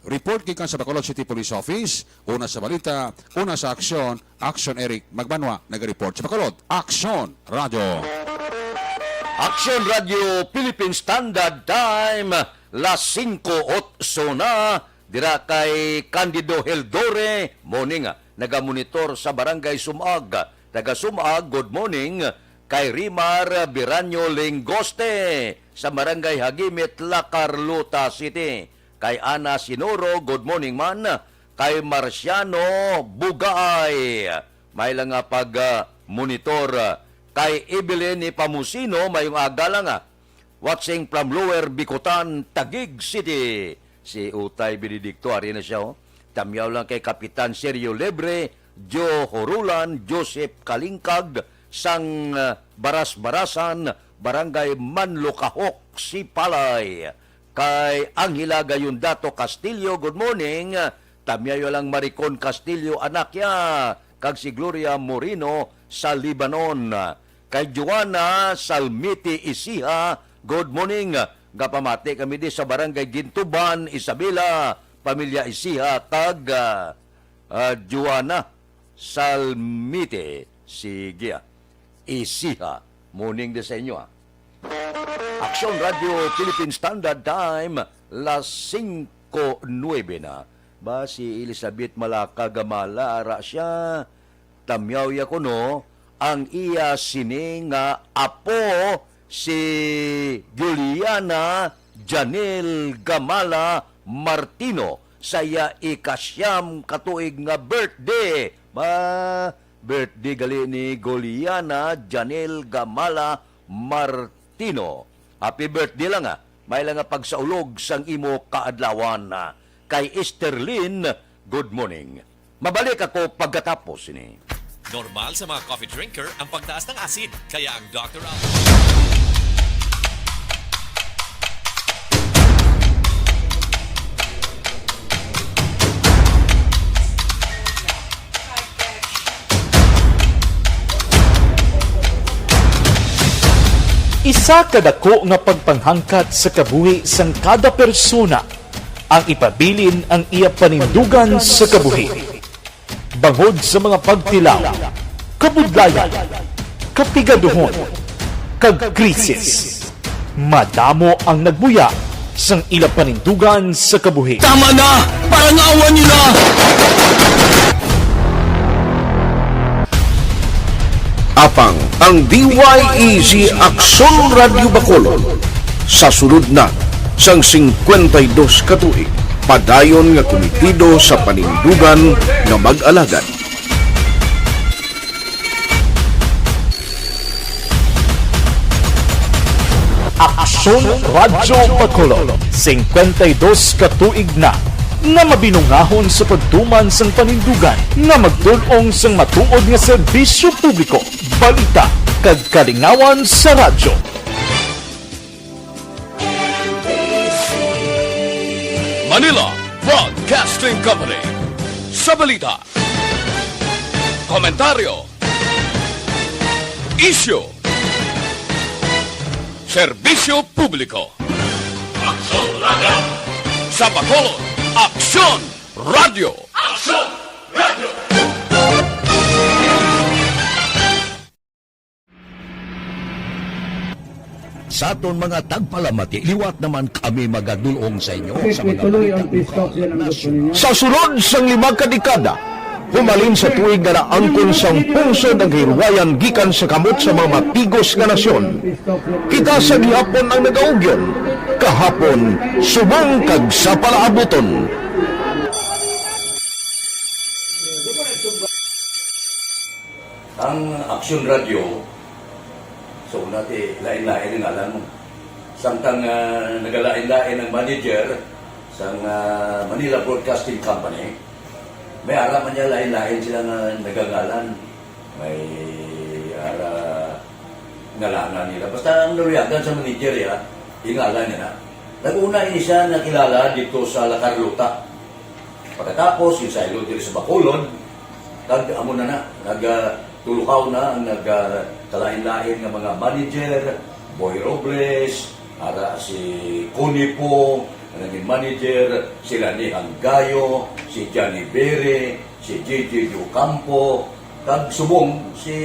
Report gikan sa Bacolod City Police Office. Una sa balita, una sa aksyon, Action Eric Magbanwa naga-report sa Bacolod. Action Radio. Action Radio Philippine Standard Time, las singko otso na, dira kay Candido Heldore, morning, nagamonitor sa Barangay Sumag. Taga Sumag, good morning. Kay Rimar Biranyo Lingoste sa Barangay Hagimit, La Carlota City. Kay Ana Sinoro, good morning man. Kay Marciano Bugay, may lang nga pag, ah, monitor. Kay Evelyn Pamusino, mayong aga lang, ah. Watching from Lower Bicutan, Taguig City. Si Utay Benedicto, ari na siya, oh. Tamyaw lang kay Kapitan Sergio Lebre, Joe Horulan, Joseph Kalingkag, sang, ah, Baras-Barasan, Barangay Manlukahok, Sipalay. Kay Angela Gayundato Castillo, good morning. Tamyayo lang Maricon Castillo, anak ya, kag si Gloria Moreno sa Lebanon. Kay Joanna Salmiti Isiha, good morning. Gapamati kami di sa Barangay Gintuban, Isabela, pamilya Isiha, kag, ah, ah, Joanna Salmiti. Sige, ah. Isiha. Morning din sa inyo, ah. Action Radio Philippine Standard Time, las singko nuebe na. Ba, si Elizabeth Malaka Gamala, ara siya. Tamyaw ya kuno ang iya sini nga apo, si Juliana Janel Gamala Martino, sa iya ikasyam ka tuig nga birthday. Ba, birthday gali ni Juliana Janel Gamala Martino. Happy birthday lang, ah. May lang nga pagsaulog sang imo kaadlawan, ah. Kay Esterlyn, good morning. Mabalik ako pagkatapos sini. Normal sa mga coffee drinker ang pagtaas ng asid, kaya ang Doctor Al- Isa ka dako nga pagpanghangkat sa kabuhi sang kada persona ang ipabilin ang iya panindugan sa kabuhi. Bangod sa mga pagtilaw, kabudlayan, kapigaduhon, kag krisis, madamo ang nagbuya sang ila panindugan sa kabuhi. Tama na! Parangawan niyo na! Apang ang D Y E G Aksyon Radyo Bacolod sa sulod na sang singkwenta y dos ka tuig, padayon nga kumitido sa panindugan nga mag-alagad. Aksyon Radyo Bacolod, singkwenta y dos ka tuig na nga mabinungahon sa pagtuman sang panindugan nga magtul-ong sang matuod nga serbisyo publiko, balita, kag kalingawan sa radyo. Manila Broadcasting Company. Sa balita, komentaryo, isyu, serbisyo publiko. Sa Bacolod, Aksyon Radio. Aksyon Radio. Sa aton mga tagpalamati, liwat naman kami magadulong sa inyo sa mga balita lokal, nasyonal. Sa sulod sang lima ka dekada, humalin sa tuig nga naangkon sang pungsod ang kahilwayan gikan sa kamot sa mga matigos nga nasyon. Kita sa gihapon ang nagaugyon, kahapon, subong kag sa palaabuton. Ang Aksyon Radio, so, una ti, lain-lain ang ngalan mo. Samtang, ah, nagalain-lain ang manager sang, ah, Manila Broadcasting Company, may ara man niya lain-lain sila nga nagangalan. May ara ngalanan nila. Basta ang naluyagan sa manager, ya, ingalan niya na. Nag-una ini siya nakilala dito sa La Carlota. Pagkatapos, yung saylo diri sa Bacolod, kag amo na na, nag, ah, tulukaw na ang nag, ah, kalain-lain nga mga manager, Boy Robles, ara si Connie Poo, ang naging manager, si Lani Hanggayo, si Johnny Bere, si J J Ocampo, kag subong si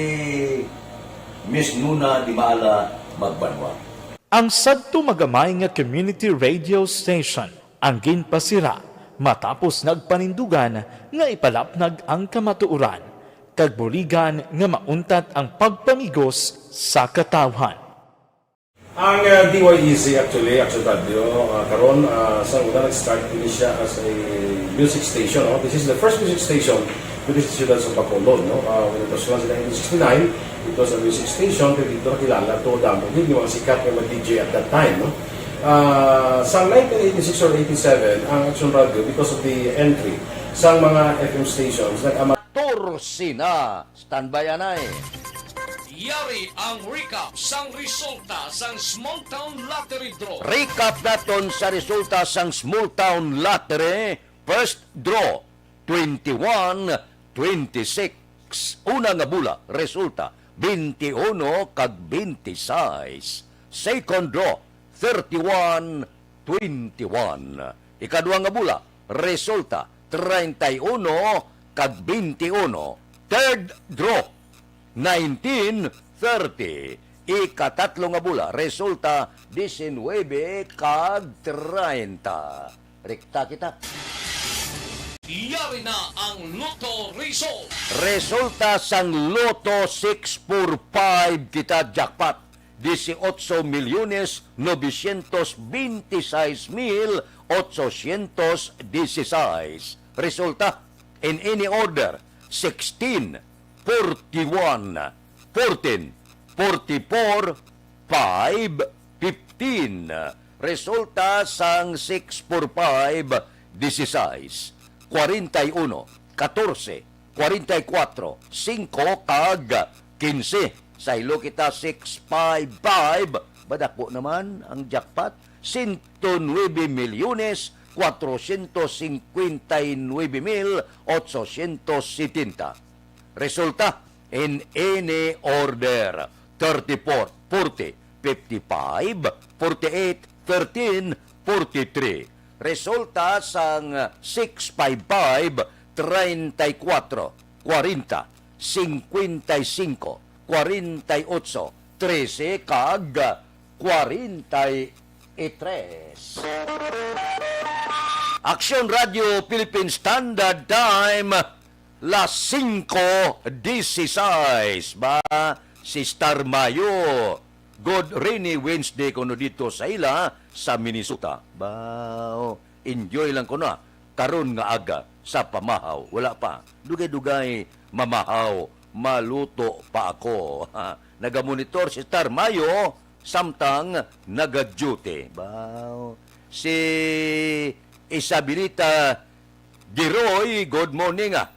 Miss Nuna Dimala Magbanwa. Ang sadto magamay nga community radio station ang ginpasira matapos nagpanindugan nga ipalapnag ang kamatuoran kag buligan nga mauntat ang pagpamigos sa katawhan. Ang, uh, D Y E Z actually, Action Radio, uh, karon, uh, sa una nag-start ini siya as a music station, no? This is the first music station dito sa siyudad sa Bacolod, no? Uh, when it was launched in nineteen sixty-nine, it was a music station, pero dito nakilala to damo gid yung mga sikat nga mga D J at that time, no? Uh, sa nineteen eighty-six or eighty-seven, ang Action Radio, because of the entry sa mga F M stations, nag-ama- Torsi na. Standby anay. Yari ang recap sang resulta sang Small Town Lottery Draw. Recap naton sa resulta sang Small Town Lottery First Draw, twenty-one, twenty-six. Una nga bula, resulta, twenty-one kag twenty-six. Second Draw, thirty-one, twenty-one. Ikadua nga bula, resulta, treinta y uno kag twenty-one. Third Draw, nineteen thirty. Ikatatlo nga bula, resulta, diecinuebe kag treinta. Rekta kita. Yari na ang Lotto Result. Resulta sang Lotto six four five kita jackpot, dieciocho millones novecientos veintiseis mil ochocientos dieciséis. Resulta, in any order, sixteen, forty-one, fourteen, forty-four, five, fifteen. Resulta sang six four five, dieciséis, cuarenta y uno, catorce, cuarenta y cuatro, cinco, kag quince. Saylo kita, six five five. Madako naman ang jackpot. Ciento nuebe milyones cuatrocientos cincuenta y nuebe mil ochocientos setenta. Resulta, in any order, thirty-four, forty, fifty-five, forty-eight, thirteen, forty-three. Resulta sang six five five, treinta y cuatro, cuarenta, cincuenta y cinco, cuarenta y ocho, trece, kag cuarenta y tres. Aksyon Radio Philippine Standard Time, las cinco dieciséis. Ba, si Star Mayo, good rainy Wednesday kuno dito sa ila sa Minnesota. Ba, oh, enjoy lang kuno, ah. Karon nga aga sa pamahaw, wala pa. Dugay-dugay mamahaw, maluto pa ako. Nagamonitor si Star Mayo, samtang naga-duty. Ba, si Isabelita Giroy, good morning, ah.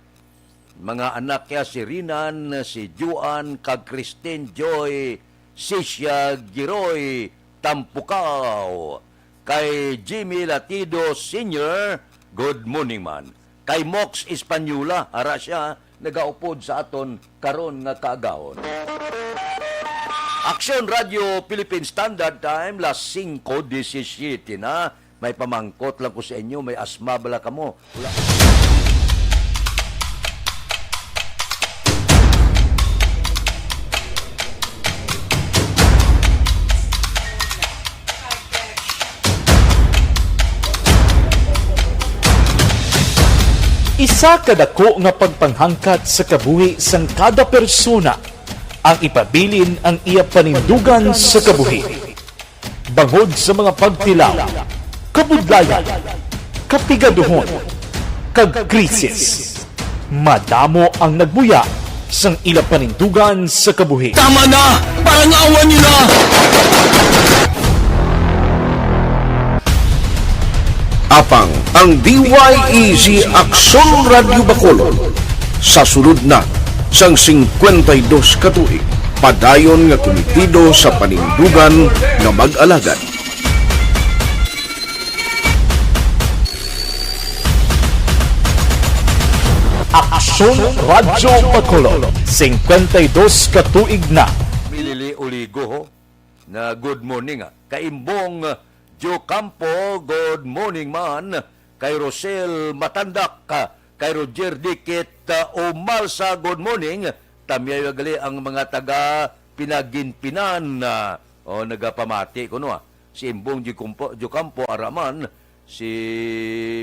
Mga anak niya, si Rinan, si Juan, kag Christine Joy, Sisya Giroy, Tampukaw. Kay Jimmy Latido Senior, good morning man. Kay Mox Española, ara siya, nagaupod sa aton karon nga kaagahon. Aksyon Radio Philippine Standard Time, las cinco diecisiete na. May pamangkot lang ko sa inyo, may asma bala kamo? Wala. Isa ka dako nga pagpanghangkat sa kabuhi sang kada persona ang ipabilin ang iya panindugan sa kabuhi. Bangod sa mga pagtilaw, kabudlayan, kapigaduhon, kag krisis, madamo ang nagbuya sang ila panindugan sa kabuhi. Tama na! Parang awan nila! Apang ang D Y E Z Aksyon Radyo Bacolod sa sulod na sang singkwenta y dos ka tuig, padayon nga kumitido sa panindugan nga mag-alagad. Aksyon Radyo Bacolod, singkwenta y dos ka tuig na. Milili Oligo, ho, na good morning, ah. Kay Imbong, ah, Diocampo, good morning man. Kay Rosel Matandak, ah, kay Roger Dikit, ah, Umalsa, good morning. Tamyayo gali ang mga taga Pinaginpinan, ah, o, nagapamati kuno, ah. Si Imbong Diocampo, Diocampo, ara man, si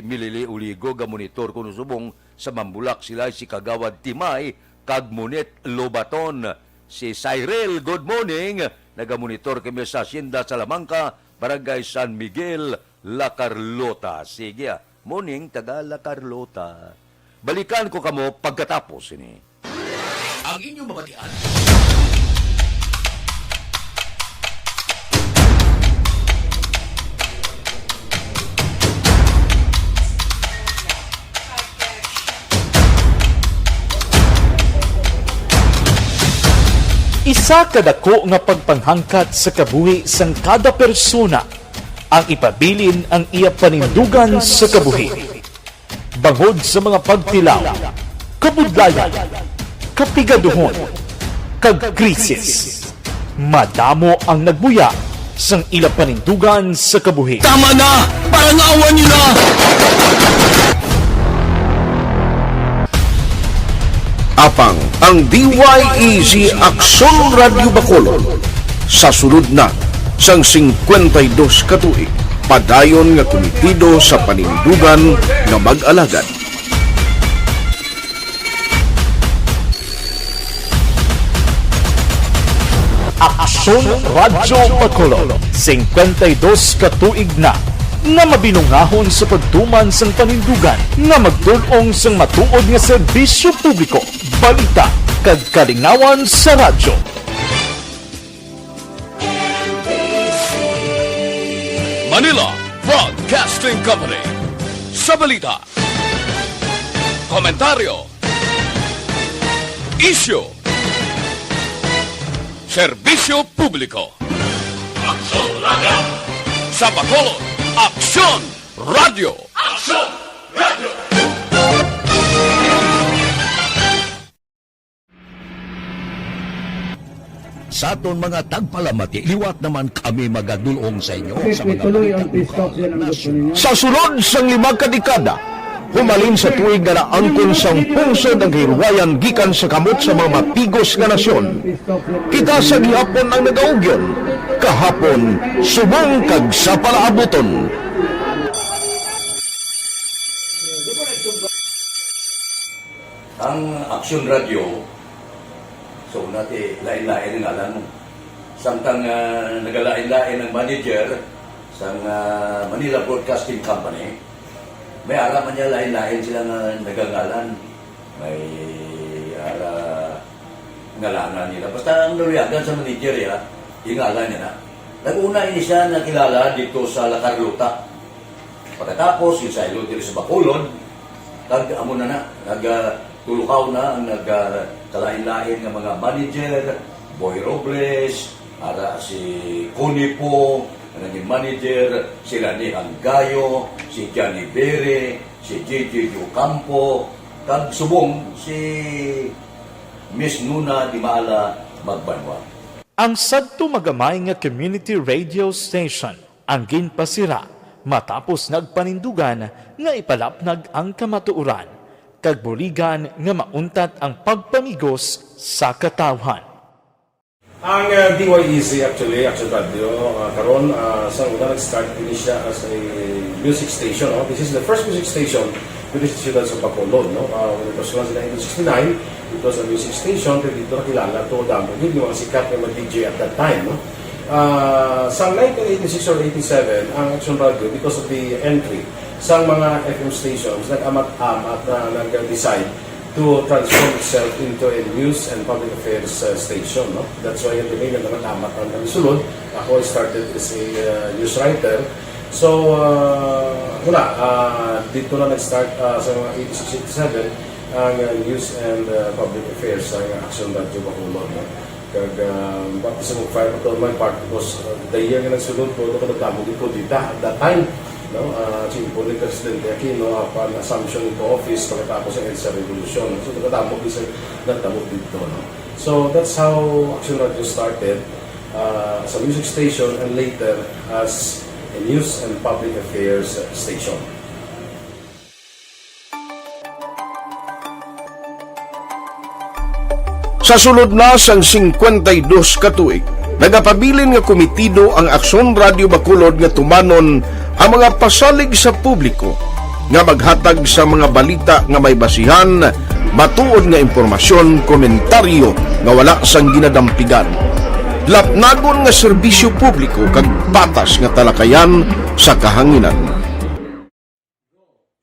Milili Oligo, gamonitor kuno subong sa Mambulak, sila si Kagawad Timay kag Monet Lobaton. Si Cyril, good morning. Nagamonitor kami sa Hacienda Salamanca, Barangay San Miguel, La Carlota. Sige, ah. Morning, taga La Carlota. Balikan ko kamo pagkatapos sini. Ang inyong mabatian. Isa ka dako nga pagpanghangkat sa kabuhi sang kada persona ang ipabilin ang iya panindugan sa kabuhi. Bangod sa mga pagtilaw, kabudlayan, kapigaduhon, kag krisis, madamo ang nagbuya sang ila panindugan sa kabuhi. Tama na! Parang awan nila! Apang ang D Y E Z Aksyon Radyo Bacolod sa sulod na sang singkwenta y dos ka tuig, padayon nga kumitido sa panindugan nga mag-alagad. Aksyon Radyo Bacolod, singkwenta y dos ka tuig na nga mabinungahon sa pagtuman sang panindugan nga magtul-ong sang matuod nga serbisyo publiko, balita, kag kalingawan sa radyo. Manila Broadcasting Company. Sa balita, komentaryo, isyu, serbisyo publiko. Aksyon Radio. Sa Bacolod, Aksyon Radio. Aksyon Radio. Sa aton mga tagpalamati, liwat naman kami magadul-ong sa inyo sa mga balita lokal, nasyonal. Sa sulod sang lima ka dekada, humalin sa tuig nga naangkon sang pungsod ang kahilwayan gikan sa kamot sa mga mapigos nga nasyon, kita sa gihapon ang nagaugyon, kahapon, subong kag sa palaabuton. Ang Aksyon Radio, sa una ti lain-lain ang ngalan mo. Samtang, ah, nagalain-lain ang manager sang, ah, Manila Broadcasting Company, may ara man niya lain-lain sila nga nagangalan. May ara ngalanan nila. Basta ang naluyagan sa manager, ya, ingalan niya na. Nag-una ini siya nakilala dito sa La Carlota. Pagkatapos, ginsaylo diri sa Bacolod, kag amo na na, nag, ah, tulukaw na ang nag, ah, kalain-lain nga mga manager, Boy Robles, ara si Connie Po, ang naging manager, si Rani Anggayo, si Johnny Bere, si J J Ocampo, kag subong si Miss Nuna Dimala Magbanwa. Ang sadto magamay nga community radio station ang ginpasira Matapos nagpanindugan nga ipalapnag ang kamatuoran, kag buligan nga mauntat ang pagpamigos sa katawhan. Ang, uh, D Y E Z actually, Action Radio, uh, karon, uh, sa una nag-start ini siya as a music station, no? This is the first music station with the Siyudad sa Bacolod, no? Uh, when it was launched in nineteen sixty-nine, it was a music station, pero dito nakilala to, damo gid yung mga sikat nga mga D J at that time, no? Ah, sa nineteen eighty-six or eighty-seven, ang Action Radio, because of the entry sa mga F M stations, nag-amat-amat na nag-decide to transform itself into a news and public affairs, uh, station, no? That's why yung name naman amat ang nagsulod. Ako, I started as a, uh, news writer. So, uh, wala, uh, dito na nag-start, uh, sa mga eighty-six, eighty-seven, ang, uh, news and, uh, public affairs sa Action Radio Bacolod, no? Kag, uh, baptism of fire pa to my part because, uh, the year nga nagsulod ko, ako nagdamo gid ko dita at that time, no? Uh, si Impo ni Presidente Aquino, apan assumption into office pagkatapos ng EDSA Revolution. So, nagdamo gid sa nagdamo dito, no? So, that's how Action Radio started, uh, as a music station and later as a news and public affairs station. Sa sulod na sang singkwenta y dos ka tuig, nagapabilin nga komitido ang Aksyon Radio Bacolod nga tumanon ang mga pasalig sa publiko nga maghatag sa mga balita nga may basihan, matuod nga impormasyon, komentaryo nga wala sang ginadampigan. Lapnagon nga serbisyo publiko kag patas nga talakayan sa kahanginan.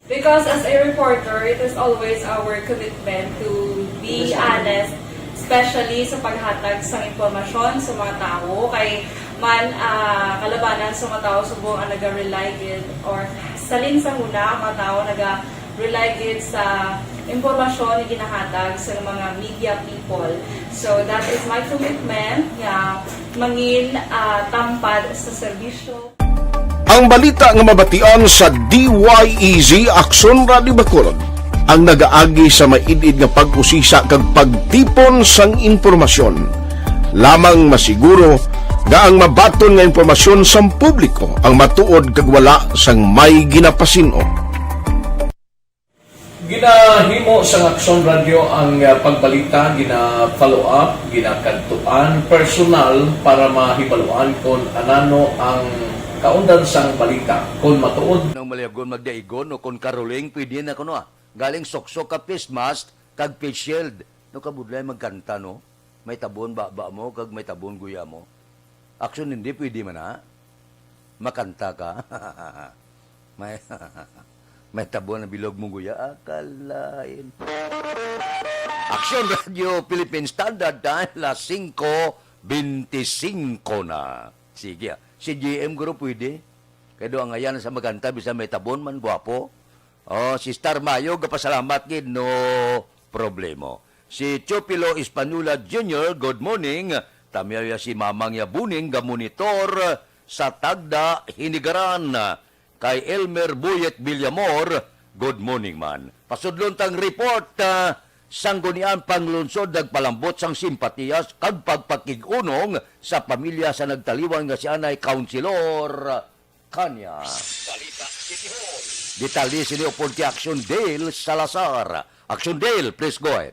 Because as a reporter, it is always our commitment to be honest, especially sa paghatag sang impormasyon sa mga tawo. Kay man, ah, kalabanan sa mga tawo subong ang naga-rely gid, or salin sa huna ang mga tawo naga-rely gid sa impormasyon nga ginahatag sa mga media people. So that is my commitment nga mangin, ah, tampad sa serbisyo. Ang balita nga mabatian sa D Y E Z Aksyon Radio Bacolod ang nagaagi sa maid-id nga pag-usisa kag pagtipon sang impormasyon. Lamang masiguro nga ang mabaton nga impormasyon sang publiko ang matuod kag wala sang may ginapasin-o. Ginahimo sang Aksyon Radio ang, ah, pagbalita, gina-follow up, ginakadtuan personal para mahibaluan kon anano ang kaundan sang balita, kon matuod. Nang maliagon magdaigon o kon karoling, pwede na kuno, ah. Galing suksok ka face mask kag face shield. No, kabudlay magkanta, no? May tabon baba mo kag may tabon guya mo. Aksyon, hindi pwede man, ha? Makanta ka. May, may tabon ang bilog mo guya. Akalain. Aksyon Radio Philippine Standard Time, las singko bente singko na. Sige, ah. Si G M guro pwede. Kay do ang ayan sa maganta, bisan may tabon man, gwapo. Oh, si Star Mayo, gapasalamat gid, no problemo. Si Teofilo Espanola Junior, good morning. Tamyaw ya si Mamang ya Buning, gamonitor sa Tagda, Hinigaran. Kay Elmer Buyet Villamor, good morning man. Pasudlon tang report, ah, Sangguniang Panglungsod nagpalambot sang simpatiyas kag pagpakig-unong sa pamilya sa nagtaliwan nga si anay Councilor Kanya. Balita City Hall. Detalye sini upod kay Action Dale Salazar. Action Dale, please go ahead.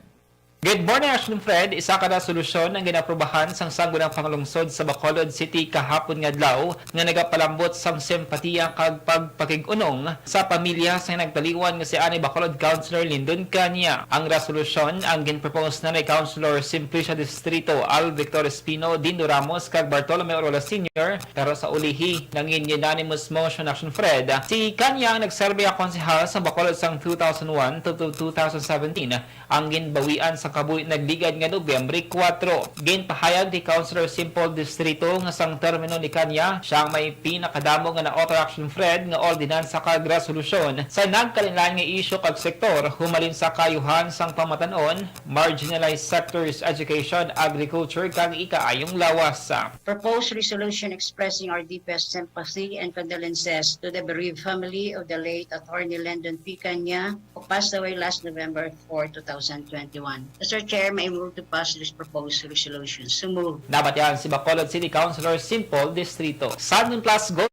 Good morning, Action Fred. Isa ka resolusyon ang ginaprobahan sang Sangguniang Panglungsod sa Bacolod City kahapon nga adlaw nga nagapalambot sang simpatiya kag pagpakig-unong sa pamilya sa nagtaliwan nga si anay Bacolod Councilor Lyndon Kanya. Ang resolusyon ang ginpropose na ni Councilor Simplicia Distrito Al Victor Espino, Dino Ramos, kag Bartolome Orola Senior, pero sa ulihi, nangin unanimous motion, Action Fred. Si Kanya ang nagserbi nga konsehal sa Bacolod sang two thousand one to, to two thousand seventeen, ang ginbawian sa kabuhi nagligad nga Nobyembre kuwatro. Ginpahayag ni Councilor Simple Distrito nga sang termino ni Kanya, siya ang may pinakadamo nga na-author, Action Fred, nga ordinansa kag resolusyon sa nagkalainlain nga isyu kag sektor, humalin sa kaayuhan sang pamatan-on, marginalized sectors, education, agriculture, kag ikaayong lawas. Proposed resolution expressing our deepest sympathy and condolences to the bereaved family of the late Attorney Lyndon P. Kanya, who passed away last November four, two thousand twenty-one. Mister Chair, may move to pass this proposed resolution. So move. Nabatian si Bacolod City Councilor Simple Distrito. Sandon Plus, go.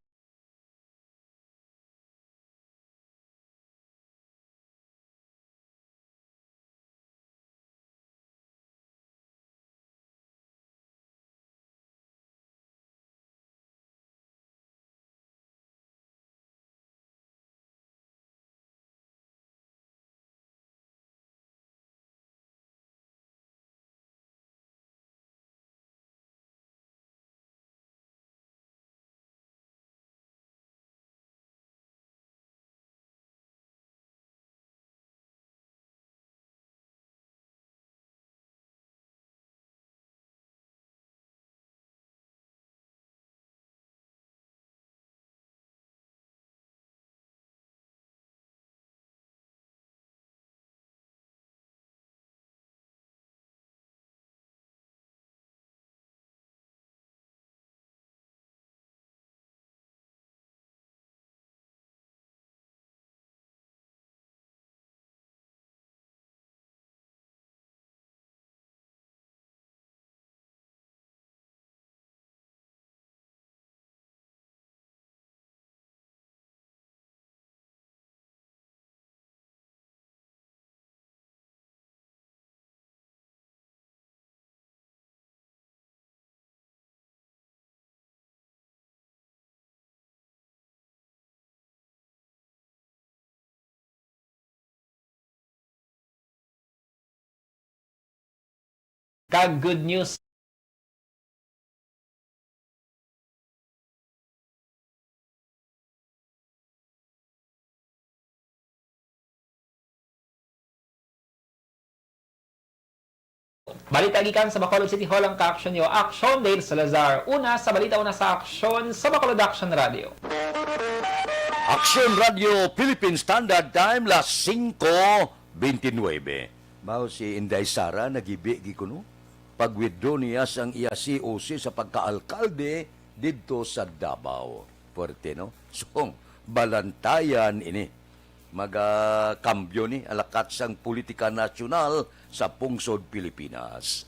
kag good news. Balita gikan sa Bacolod City Hall ang ka-aksyon niyo, Aksyon Dale Salazar. Una sa balita, una sa aksyon sa Bacolod Action Radio. Action Radio Philippine Standard Time, las singko bentisinuebe. Mao si Inday Sara, nagibi gi kuno. Pag-withdraw niya sang iya C O C sa pagkaalkalde didto sa Davao. Puwerte, no? So, balantayan ini. Magakambyo ni alakat sang politika nasyonal sa pungsod Pilipinas.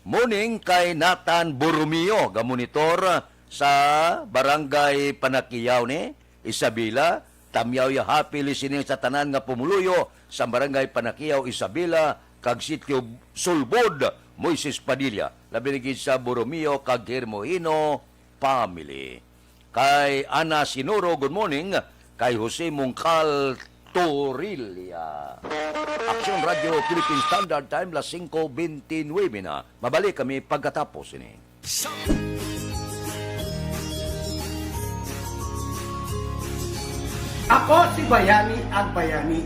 Morning kay Nathan Borromeo, gamonitor sa Barangay Panakiyaw ni Isabela. Tamyaw ya happy listening sa tanan nga pumuluyo sa Barangay Panakiyaw, Isabela, kag Sitio Sulbod, Moises Padilla, labi na gid sa Borromeo kag Hermohino family. Kay Ana Sinuro, good morning. Kay Jose Mungkal Torilla. Action Radio Philippine Standard Time, las singko bentisinuebe na. Mabalik kami pagkatapos ini. Ako si Bayani Agbayani.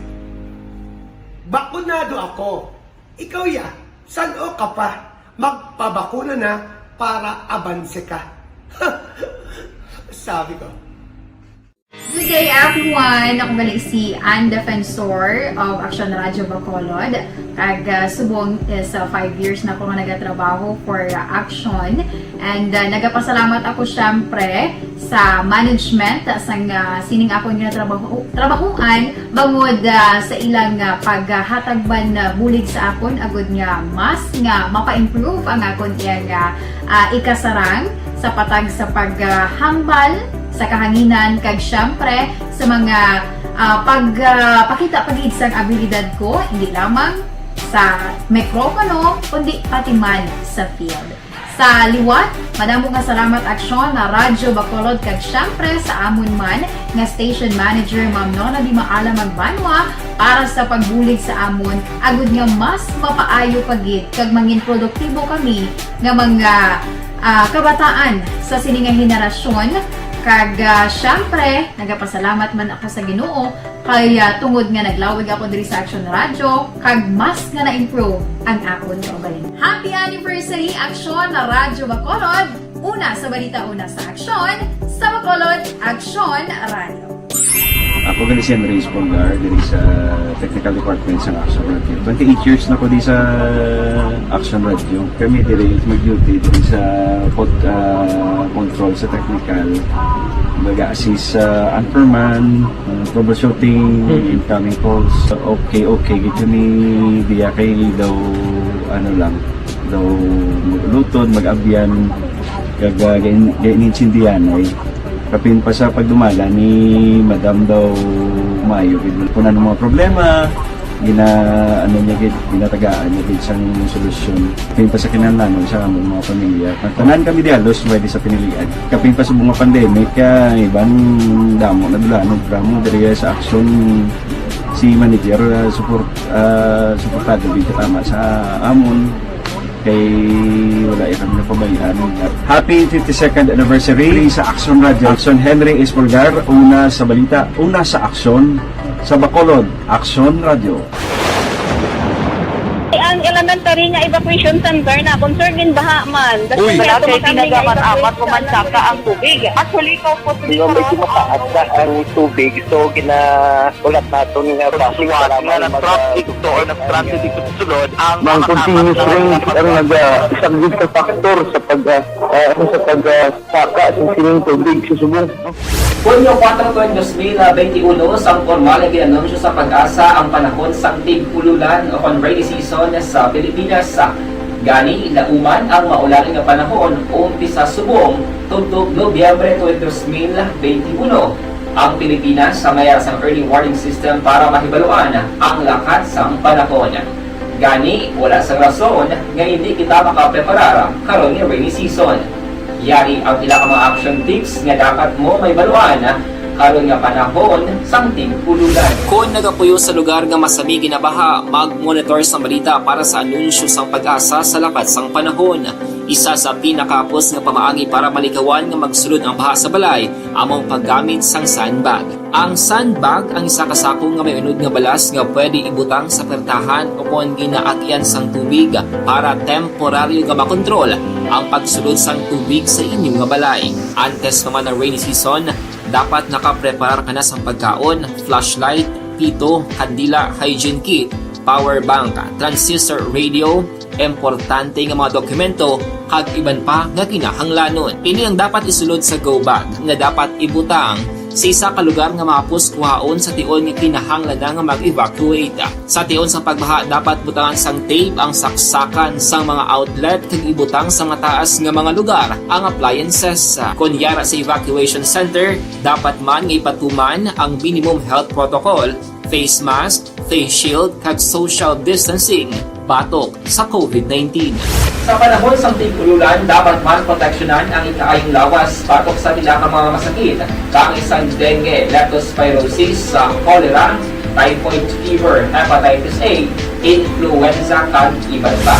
Bakunado ako. Ikaw ya, san-o ka pa? Magpabakuna na para abanse ka. Sabi ko. Good day, everyone! Ako gali si Ann Defensor of Action Radio Bacolod. Kag, ah, subong is, ah, five years na ko nga nagatrabaho for, ah, Action. And, ah, nagapasalamat ako, syempre, sa management, ah, sang, ah, sining akon nga trabaho, trabahoan, bangod, ah, sa ilang, ah, paghatag man, ah, bulig sa akon, agud nga mas nga mapa-improve ang akon iyang, ah, ah, ikasarang sa patag sa paghambal sa kahanginan, kag, syempre, sa mga, ah, pag, ah, pakita pa gid sang abilidad ko, hindi lamang sa mikropono, kundi pati man sa field. Sa liwat, madamo nga salamat, Aksyon na Radyo Bacolod, kag syempre sa amon man nga station manager, Ma'am Nona Di Maala Magbanwa, para sa pagbulig sa amon, agud nga mas mapaayo pa gid kag mangin produktibo kami nga mga, ah, kabataan sa sini nga henerasyon. Kag, ah, syempre, nagapasalamat man ako sa Ginoo kay, ah, tungod nga naglawig ako diri sa Action Radio, kag mas nga na-improve ang akon kaugalingon. Happy anniversary, Action na Radyo Bacolod! Una sa balita, una sa aksyon, sa Bacolod, Action Radio. Ako gali si Henry Espolgar, diri sa Technical Department sa Action Radio. Twenty-eight years na ko di sa Action Radio. Kami diri mag-duty diri sa pod-, ah, control sa technical. Mag-assist sa anchorman, ah, troubleshooting, Mhm. incoming calls. Okay, okay, gid kami diya kay daw, ano lang, daw mag-ulutod, mag-abyan, kag, ah, gain-, gain-, insindihan ay. Kapin pa sa pagdumala ni Madam daw maayo gid. Kung ano mga problema, gina-, ano niya gid, ginatagaan niya gid sang solusyon. Kapin pa sa kinahanglanon sa among mga pamilya. Tanan kami di halos pwede sa pinilian. Kapin pa sa mga pandemic, ah, iban damo na dula, ano, drama diri sa aksyon si manager, ah, support, ah, suportado gid tama sa amon. Kay wala ya kami napabayaan. Happy fifty-second anniversary sa Action Radio. Action Henry Espolgar, una sa balita, una sa aksyon, sa Bacolod, Action Radio. Ang elementary nga evacuation center na, concern din baha man. Uy. Wala kay pinagamat-amat ko man saka ang tubig. Actually, ko po. Di ba, medyo mataas na ang tubig, so gina-, ulat naton nga basi nga mag-, nag-traffic to or nag-transit dito sa sulod, ang mga continuous rains ang nag-, ah, isang big factor sa pag, ah, ah, ano, sa pag, ah, saka sa sining tubig sa subong. Hunyo kuwatro, dos mil benti uno, sang pormal nga gin-anunsyo sa PAGASA ang panahon sang tig-ululan o kon rainy season sa Pilipinas. Gani, lauman ang maulan nga panahon umpisa subong tubtob Nobyembre twenty, dos mil benti uno. Ang Pilipinas sa mayar sang early warning system para mahibaluan ang lakat sang panahon. Gani, wala sang rason nga hindi kita makapreparar karon nga rainy season. Yari ang pila ka mga action tips nga dapat mo mahibaluan Karon nga panahon sang tig-ululan. Kon nagapuyo sa lugar nga masami ginabaha, mag-monitor sang balita para sa anunsyo sang PAGASA sa lakat sang panahon. Isa sa pinakahapos nga pamaagi para malikawan nga magsulod ang baha sa balay amo ang paggamit sang sandbag. Ang sandbag ang isa ka sako nga may unod nga balas nga pwede ibutang sa puwertahan o kon ginaagyan sang tubig para temporaryo nga makontrol ang pagsulod sang tubig sa inyo nga balay. Antes pa man ang rainy season, dapat nakapreparar ka na sang pagkaon, flashlight, pito, kandila, hygiene kit, power bank, transistor radio, importante nga mga dokumento, kag iban pa nga kinahanglanon. Ini ang dapat isulod sa go bag nga dapat ibutang sa isa ka lugar nga mahapos kuhaon sa tion nga kinahanglan na nga mag-evacuate. Sa tion sa pagbaha, dapat butangan sang tape ang saksakan sang mga outlet kag ibutang sa mataas nga mga lugar ang appliances. Kon yara sa evacuation center, dapat man nga ipatuman ang minimum health protocol, face mask, face shield, kag social distancing batok sa COVID nineteen. Sa panahon sang tig-ululan, dapat man proteksyonan ang ikaayong lawas batok sa pila ka mga masakit, kaangay sang dengue, leptospirosis, sa cholera, typhoid fever, hepatitis A, influenza, kag iban pa.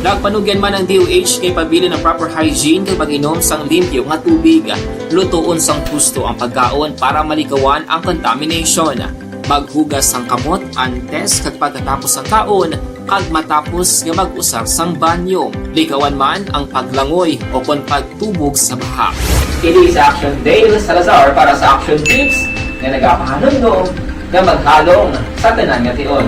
Nagpanugyan man ang D O H kay pabilin ang proper hygiene kag pag-inom sang limpyo nga tubig. Lutoon sang husto ang pagkaon para malikawan ang contamination. Maghugas sang kamot antes kag pagkatapos sang kaon kag matapos nga mag-usar sang banyo. Likawan man ang paglangoy o kon pagtubog sa baha. Kini si Action Dale Salazar para sa Action Tips nga nagapahanumdom nga maghalong sa tanan nga tion.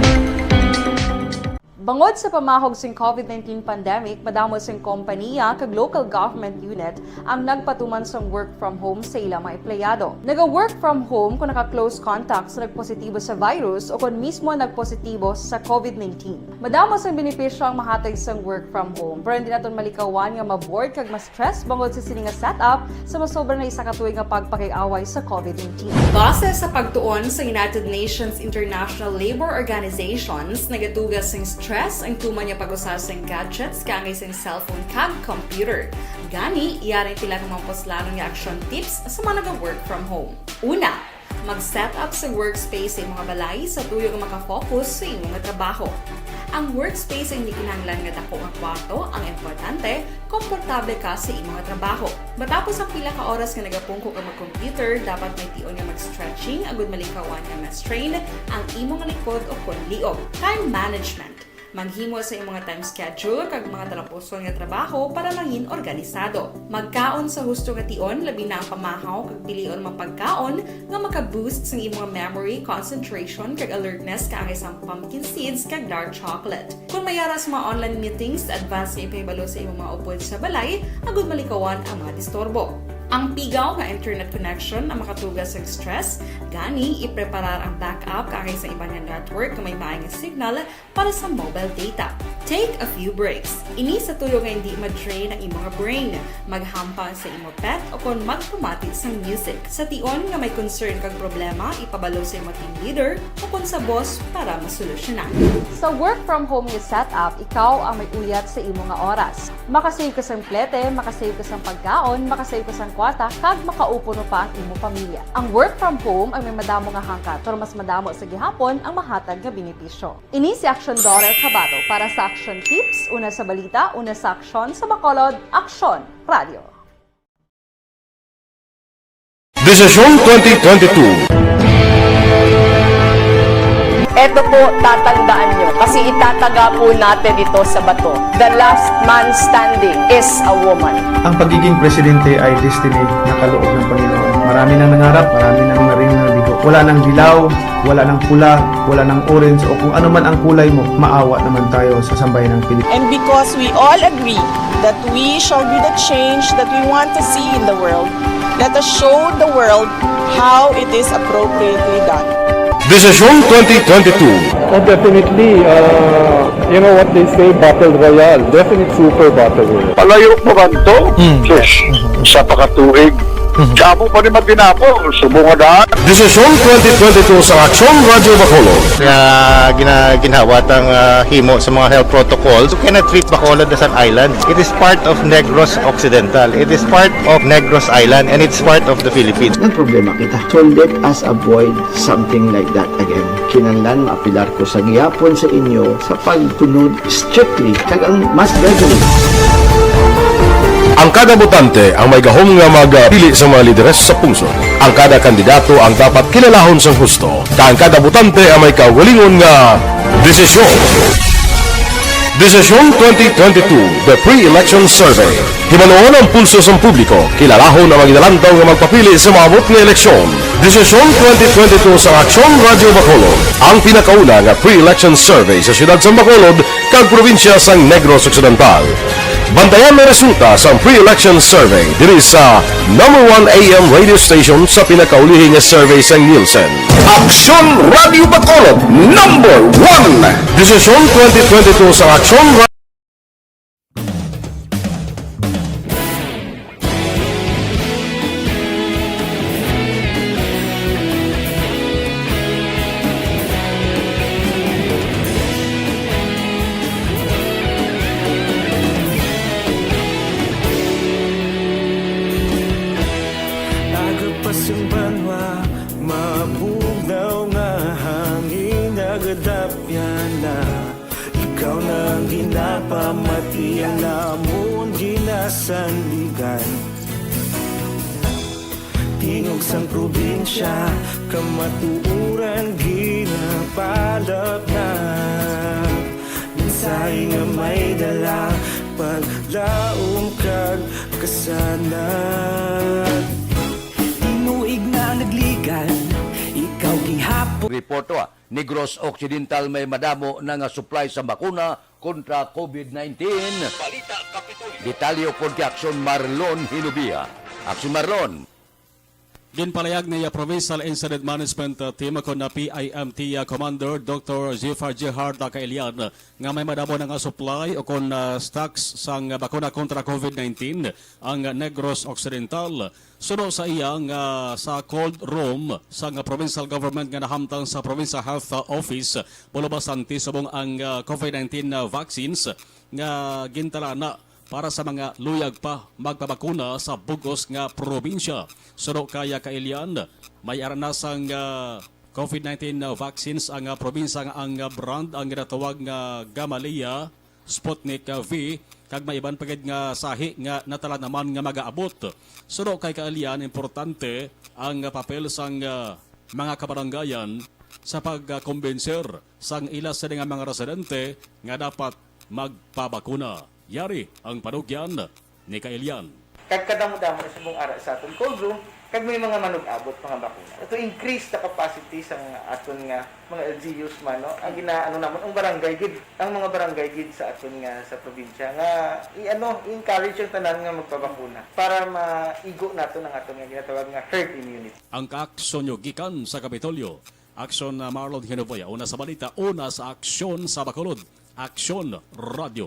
Bangod sa pamahog sing COVID nineteen pandemic, madamo sing kompaniya kag local government unit ang nagpatuman sang work from home sa ila mga empleyado. Naga-work from home kung naka-close contact sa nagpositibo sa virus o kon mismo nagpositibo sa COVID nineteen. Madamo sang benepisyo ang mahatag sang work from home, pero hindi naton malikawan nga ma-bored kag ma-stress bangod sa sini nga setup sa masobra na isa ka tuig nga pagpakig-away sa COVID nineteen. Base sa pagtuon sa United Nations International Labour Organizations, nagatuga sing stress ang tuman nga pag-usar sing gadgets kaangay sing cellphone kag computer. Gani, yari pila ka mga puslanon nga action tips sa mga naga-work from home. Una, mag-set up sa workspace sa imong balay sa tuyo nga maka-focus sa imong trabaho. Ang workspace hindi kinahanglan nga dako nga kwarto, ang importante, komportable ka sa imong trabaho. Matapos ang pila ka oras nga nagapungko ka mag-computer, dapat may tion nga mag-stretching agud malikawan nga ma-strain ang imong likod o kon liog. Time management. Maghimo sa imong time schedule kag mga talapuson nga trabaho para mangin organisado. Magkaon sa husto nga tion, labi na ang pamahaw kag pilion mga pagkaon nga maka-boost sang imong memory, concentration, kag alertness kaangay sang pumpkin seeds kag dark chocolate. Kung may ara sa mga online meetings, advance nga ipahibalo sa imong mga upod sa balay agud malikawan ang mga disturbo. Ang pigaw nga internet connection ang makatuga sa stress, gani ipreparar ang backup kaangay sa iban nga network nga may maay nga signal para sa mobile data. Take a few breaks. Ini sa tuyo nga hindi ma-drain ang imong brain. Maghampang sa imo pet o kon magpamati sang music. Sa tion nga may concern kag problema, ipabalo sa imo team leader o kon sa boss para masolusyonan. Sa work from home nga setup, ikaw ang may uyat sa imo nga oras. Makasave ka sang plete, makasave ka sang pagkaon, makasave ka sang kwarta, kag makaupo pa ang imo pamilya. Ang work from home ang may madamo nga hangkat, pero mas madamo sa gihapon ang mahatag nga benepisyo. Ini si Action Daughter Kabato para sa Action Tips, una sa balita, una sa aksyon, sa Bacolod, Aksyon Radio. Desisyon twenty twenty-two. Eto po, tatandaan nyo, kasi itataga po natin ito sa bato. The last man standing is a woman. Ang pagiging presidente ay destiny na kaloob ng Panginoon. Marami nang nangarap, marami nang naring nabigo. Wala nang dilaw, wala nang pula, wala nang orange, o kung ano man ang kulay mo, maawa naman tayo sa sambayan ng Pilipinas. And because we all agree that we shall be the change that we want to see in the world, let us show the world how it is appropriately done. Desisyon twenty twenty-two. Oh, definitely, uh, you know what they say, battle royale. Definite super battle royale. Palayo pa man to? Hmm. Sus, isa pa ka tuig. Damo pa ni maginapo, subong nga daan. Desisyon twenty twenty-two sa Aksyon Radyo Bacolod. Nga gina-, ginhawa tang, ah, himo sa mga health protocols, you cannot treat Bacolod as an island. It is part of Negros Occidental. It is part of Negros Island, and it's part of the Philippines. Ang problema kita. So let us avoid something like that again. Kinahanglan maapilar ko sa gihapon sa inyo sa pagsunod strictly kag ang mas gradually. Ang kada botante ang may gahom nga magpili sa mga lideres sa pungsod. Ang kada kandidato ang dapat kilalahon sang husto, kag ang kada botante ang may kaugalingon nga desisyon. Desisyon twenty twenty-two, The Pre-Election Survey. Hibaluon ang pulso sang publiko, kilalahon ang mga ginalantaw nga magpapili sa maabot nga eleksyon. Desisyon twenty twenty-two sa Aksyon Radyo Bacolod, ang pinakauna nga pre-election survey sa siyudad sang Bacolod kag probinsya sang Negros Occidental. Bantayan ang resulta sang pre-election survey diri sa number one A M radio station sa pinakaulihi nga survey sang Nielsen. Aksyon Radyo Bacolod, number one. Desisyon twenty twenty-two sa Aksyon Ra- Agapas ang banwa, mabugnaw nga hangin, nagadapyan na. Ikaw na ang ginapamati, ang namon ginasandigan. Tingog sang probinsya, kamatuoran ginapalapnap. Mensahe nga may dala, paglaom kag kasanag. Tinuig na nagligan, ikaw gihapon. Report to, ah. Negros Occidental may madamo na nga supply sa bakuna kontra COVID nineteen. Balita Kapitolyo. Detalye ukon kay Aksyon Marlon Hinubia. Aksyon Marlon. Ginpalayag ni, uh, Provincial Incident Management, uh, Team ukon na P I M T, uh, Commander Doctor Jeffar Gerhard, uh, Kailian, uh, nga may madamo na nga supply ukon, uh, stocks sang, uh, bakuna kontra COVID nineteen ang, uh, Negros Occidental. Suno sa iya nga sa cold room sang provincial government nga nahamtang sa Provincial Health Office, Bolo Basante, subong ang, ah, COVID nineteen na vaccines nga gintalana para sa mga luyag pa magpabakuna sa bug-os nga probinsya. Suno kay Kailian, may ara na sang, ah, COVID nineteen na vaccines ang, ah, probinsya nga ang, ah, brand ang ginatawag nga Gamaleya, Sputnik, ah, V, kag may iban pa gid nga sahi nga natala naman nga magaabot. Suno kay Kailian, importante ang papel sang, ah, mga kabaranggayan sa pagkumbinser sang ila sini nga mga residente nga dapat magpabakuna. Yari ang panugyan ni Kailian. Kag kadamo-damo na subong ara sa aton cold room, kag may mga manug-abot pa nga bakuna. To increase the capacity sang aton nga mga L G Us man, no? Ang ginaano namon, ang barangay gid, ang mga barangay gid sa aton nga, sa probinsya, nga i-ano, i-encourage ang tanan nga magpabakuna para maigo naton ang aton nga ginatawag nga herd immunity. Ang kaaksyon nyo gikan sa Kapitolyo. Aksyon, uh, Marlon Hinuboy, una sa balita, una sa aksyon sa Bacolod. Aksyon Radio.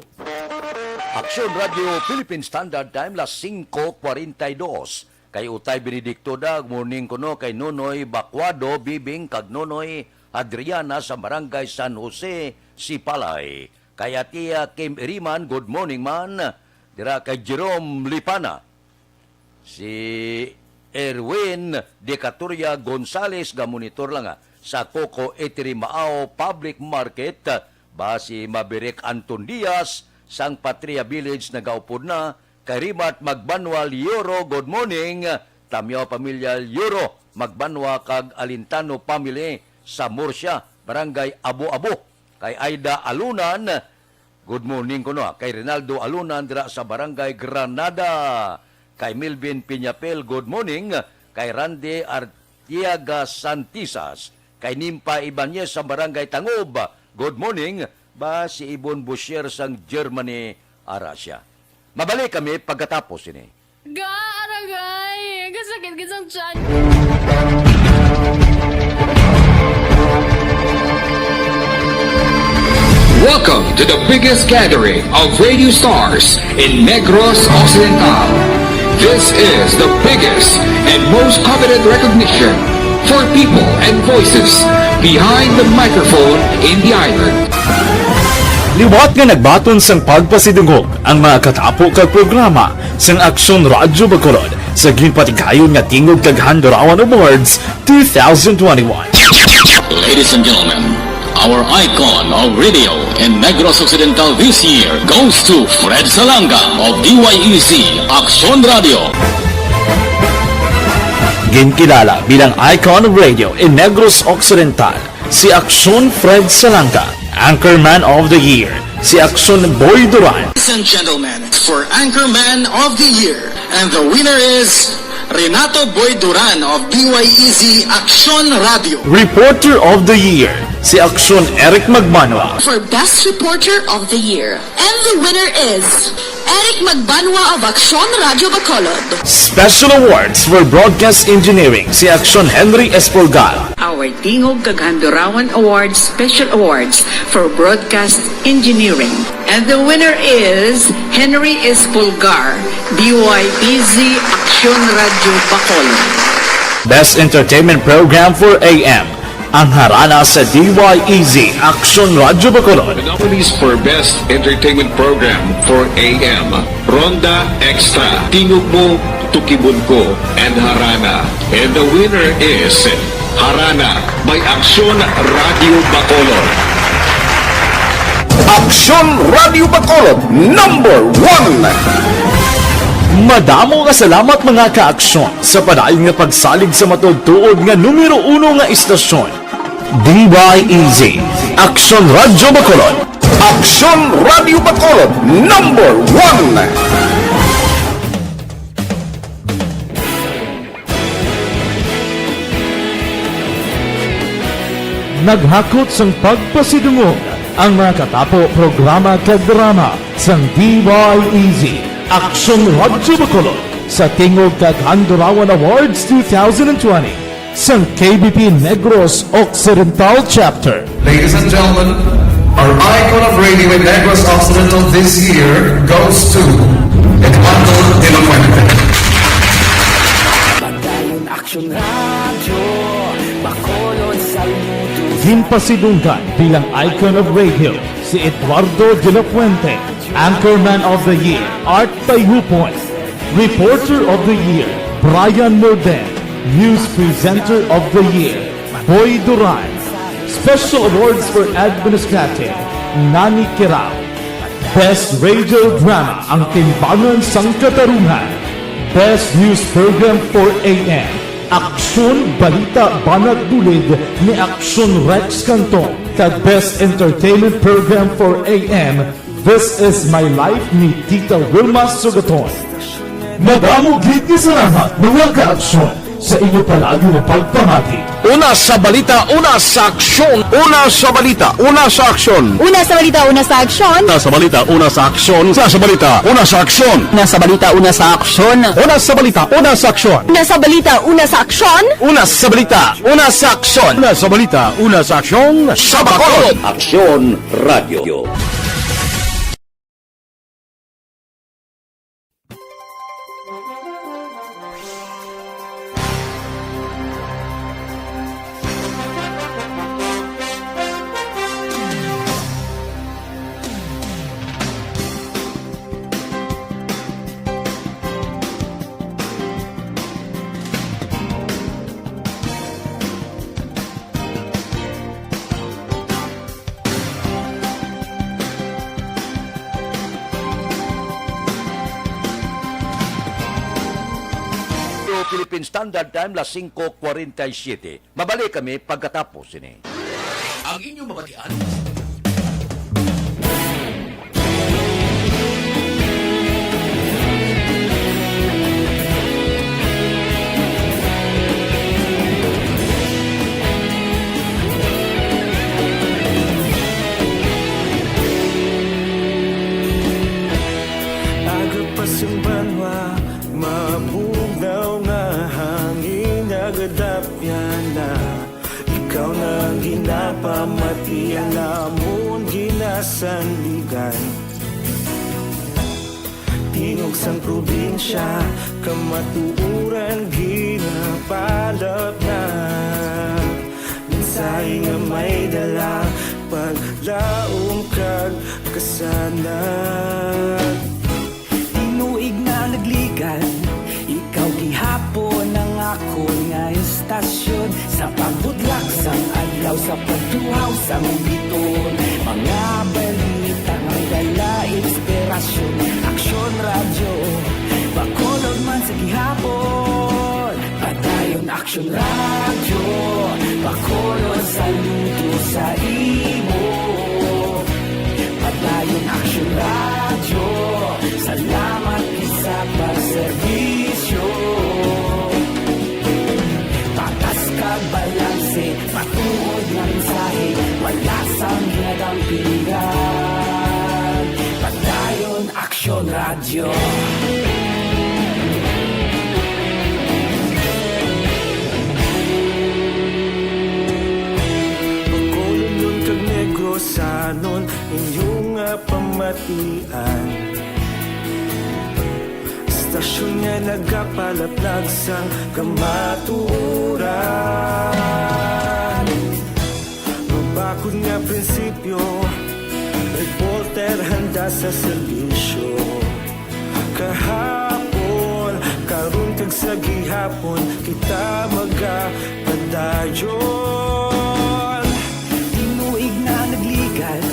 Aksyon Radio, Philippine Standard Time, las singko kwarenta y dos. Kay Utay Benedicto da, good morning kuno kay Nonoy Bacuado Bibing kag Nonoy Adriana sa Barangay San Jose, Sipalay. Kay Atia Kim Iriman, good morning man. Dira kay Jerome Lipana. Si Erwin Decatoria Gonzalez, ga-monitor lang, ah, sa Coco Eatery Maao Public Market, ah, ba si Maverick Anton Diaz sang Patria Village nagaupod na, kay Rimat Magbanwa Lioro, good morning, Tamyaw Pamilya Lioro, Magbanwa kag Alintano family sa Murcia, Barangay Abo-Abo, kay Aida Alunan, good morning kuno, ah. Kay Rinaldo Alunan dira sa Barangay Granada. Kay Melvin Piñapel, good morning. Kay Randy Artiaga Santisas. Kay Nimpa Ibanez sa Barangay Tangob, good morning. Ba si Ibon Boucher sang Germany, ara siya. Mabalik kami pagkatapos ini. Ga, aragay! Kasakit gid sang tiyan. Welcome to the biggest gathering of radio stars in Negros Occidental. This is the biggest and most coveted recognition for people and voices behind the microphone in the island. Liwat nga nagbaton sang pagpasidungog ang mga katapo kag programa sang Aksyon Radyo Bacolod sa ginpatigayon nga Tingog kag Handurawan Awards two thousand twenty-one. Ladies and gentlemen, our icon of radio in Negros Occidental this year goes to Fred Salanga of D Y E Z Aksyon Radio. Ginkilala bilang icon of radio in Negros Occidental si Aksyon Fred Salanga, Anchorman of the Year, si Aksyon Boy Duran. Ladies and gentlemen, for Anchorman of the Year, and the winner is Renato Boy Duran of D Y E Z Aksyon Radio. Reporter of the Year, si Aksyon Eric Magbanwa. For Best Reporter of the Year, and the winner is Eric Magbanwa of Aksyon Radio Bacolod. Special Awards for Broadcast Engineering, si Aksyon Henry Espolgar. Our Tingog kag Handurawan Awards Special Awards for Broadcast Engineering. And the winner is Henry Espolgar, D Y E Z Aksyon Radio Bacolod. Best Entertainment Program for A M, ang harana sa D Y E Z Aksyon Radio Bacolod. The nominees for Best Entertainment Program for A M, Ronda Extra, Tingog Mo, Tukibon Ko, and Harana. And the winner is Harana by Aksyon Radio Bacolod. Aksyon Radio Bacolod, number one. Madamo nga salamat, mga ka-aksyon, sa padayon nga pagsalig sa matuod-tuod nga numero uno nga istasyon. D Y E Z, Aksyon Radio Bacolod. Aksyon Radio Bacolod, number one. Naghakot sang pagpasidungog ang mga katapo programa kag drama sang D Y E Z, Aksyon Radyo Bacolod, sa Tingog kag Handurawan Awards two thousand twenty sang K B P Negros Occidental Chapter. Ladies and gentlemen, our icon of radio in Negros Occidental this year goes to Eduardo de la Fuente. Padayon Aksyon Radyo Bacolod, saludo. Ginpasidunggan bilang icon of radio si Eduardo de la Fuente, Anchorman of the Year, Art Tayhupon, Reporter of the Year, Brian Morden, News Presenter of the Year, Boy Duran, Special Awards for Administrative, Nani Kirao, Best Radio Drama, Ang Timbangan sang Katarungan. Best News Program for A M, Aksyon Balita Banat Bulid ni Aksyon Rex Cantong. Kag Best Entertainment Program for A M, This Is My Life ni Tita Wilma Sugaton. Madamo gid nga salamat, mga ka-aksyon, sa inyo palagi nga pagpamati. Una sa balita, una sa aksyon. Una sa balita, una sa aksyon. Una sa balita, una sa aksyon. Una sa balita, una sa aksyon. Una sa balita, una sa aksyon. Una sa balita, una sa aksyon. Una sa balita, una sa aksyon. Una sa balita, una sa aksyon. Una sa balita, una sa aksyon. Una sa balita, una sa aksyon. Sa Bacolod. Aksyon Radio. Philippine Standard Time, las singko kwarenta y siyete. Mabalik kami pagkatapos sini. Ang inyong mabatian. Aga pa sang banwa, mabugnaw nga hangin, nagadapyan na. Ikaw na ang ginapamati, ang amon ginasandigan. Di Tingog sang probinsya, kamatuoran ginapalapnag. Mensahe nga may dala, paglaom kag kasanag. Tinuig na nagligan, ikaw gihapon ang akon nga istasyon. Sa pagbudlak sang adlaw, sa pagtuhaw sang biton, mga balita nga may dala inspirasyon. Aksyon Radyo, Bacolod man sa gihapon. Padayon Aksyon Radyo, Bacolod, saludo sa imo. Padayon Aksyon Radyo, salamat gid sa pagserbisyo. Patas kag balanse, matuod nga mensahe, wala sang ginadampigan. Padayon Aksyon Radyo. Bacolodnon kag Negrosanon, inyo nga pamatian. Istasyon nga nagapalaplag sang kamatuoran. Mabakod nga prinsipyo, reporter handa sa serbisyo. Kahapon, karon kag sa gihapon, kita magapadayon. Tinuig na nagligan,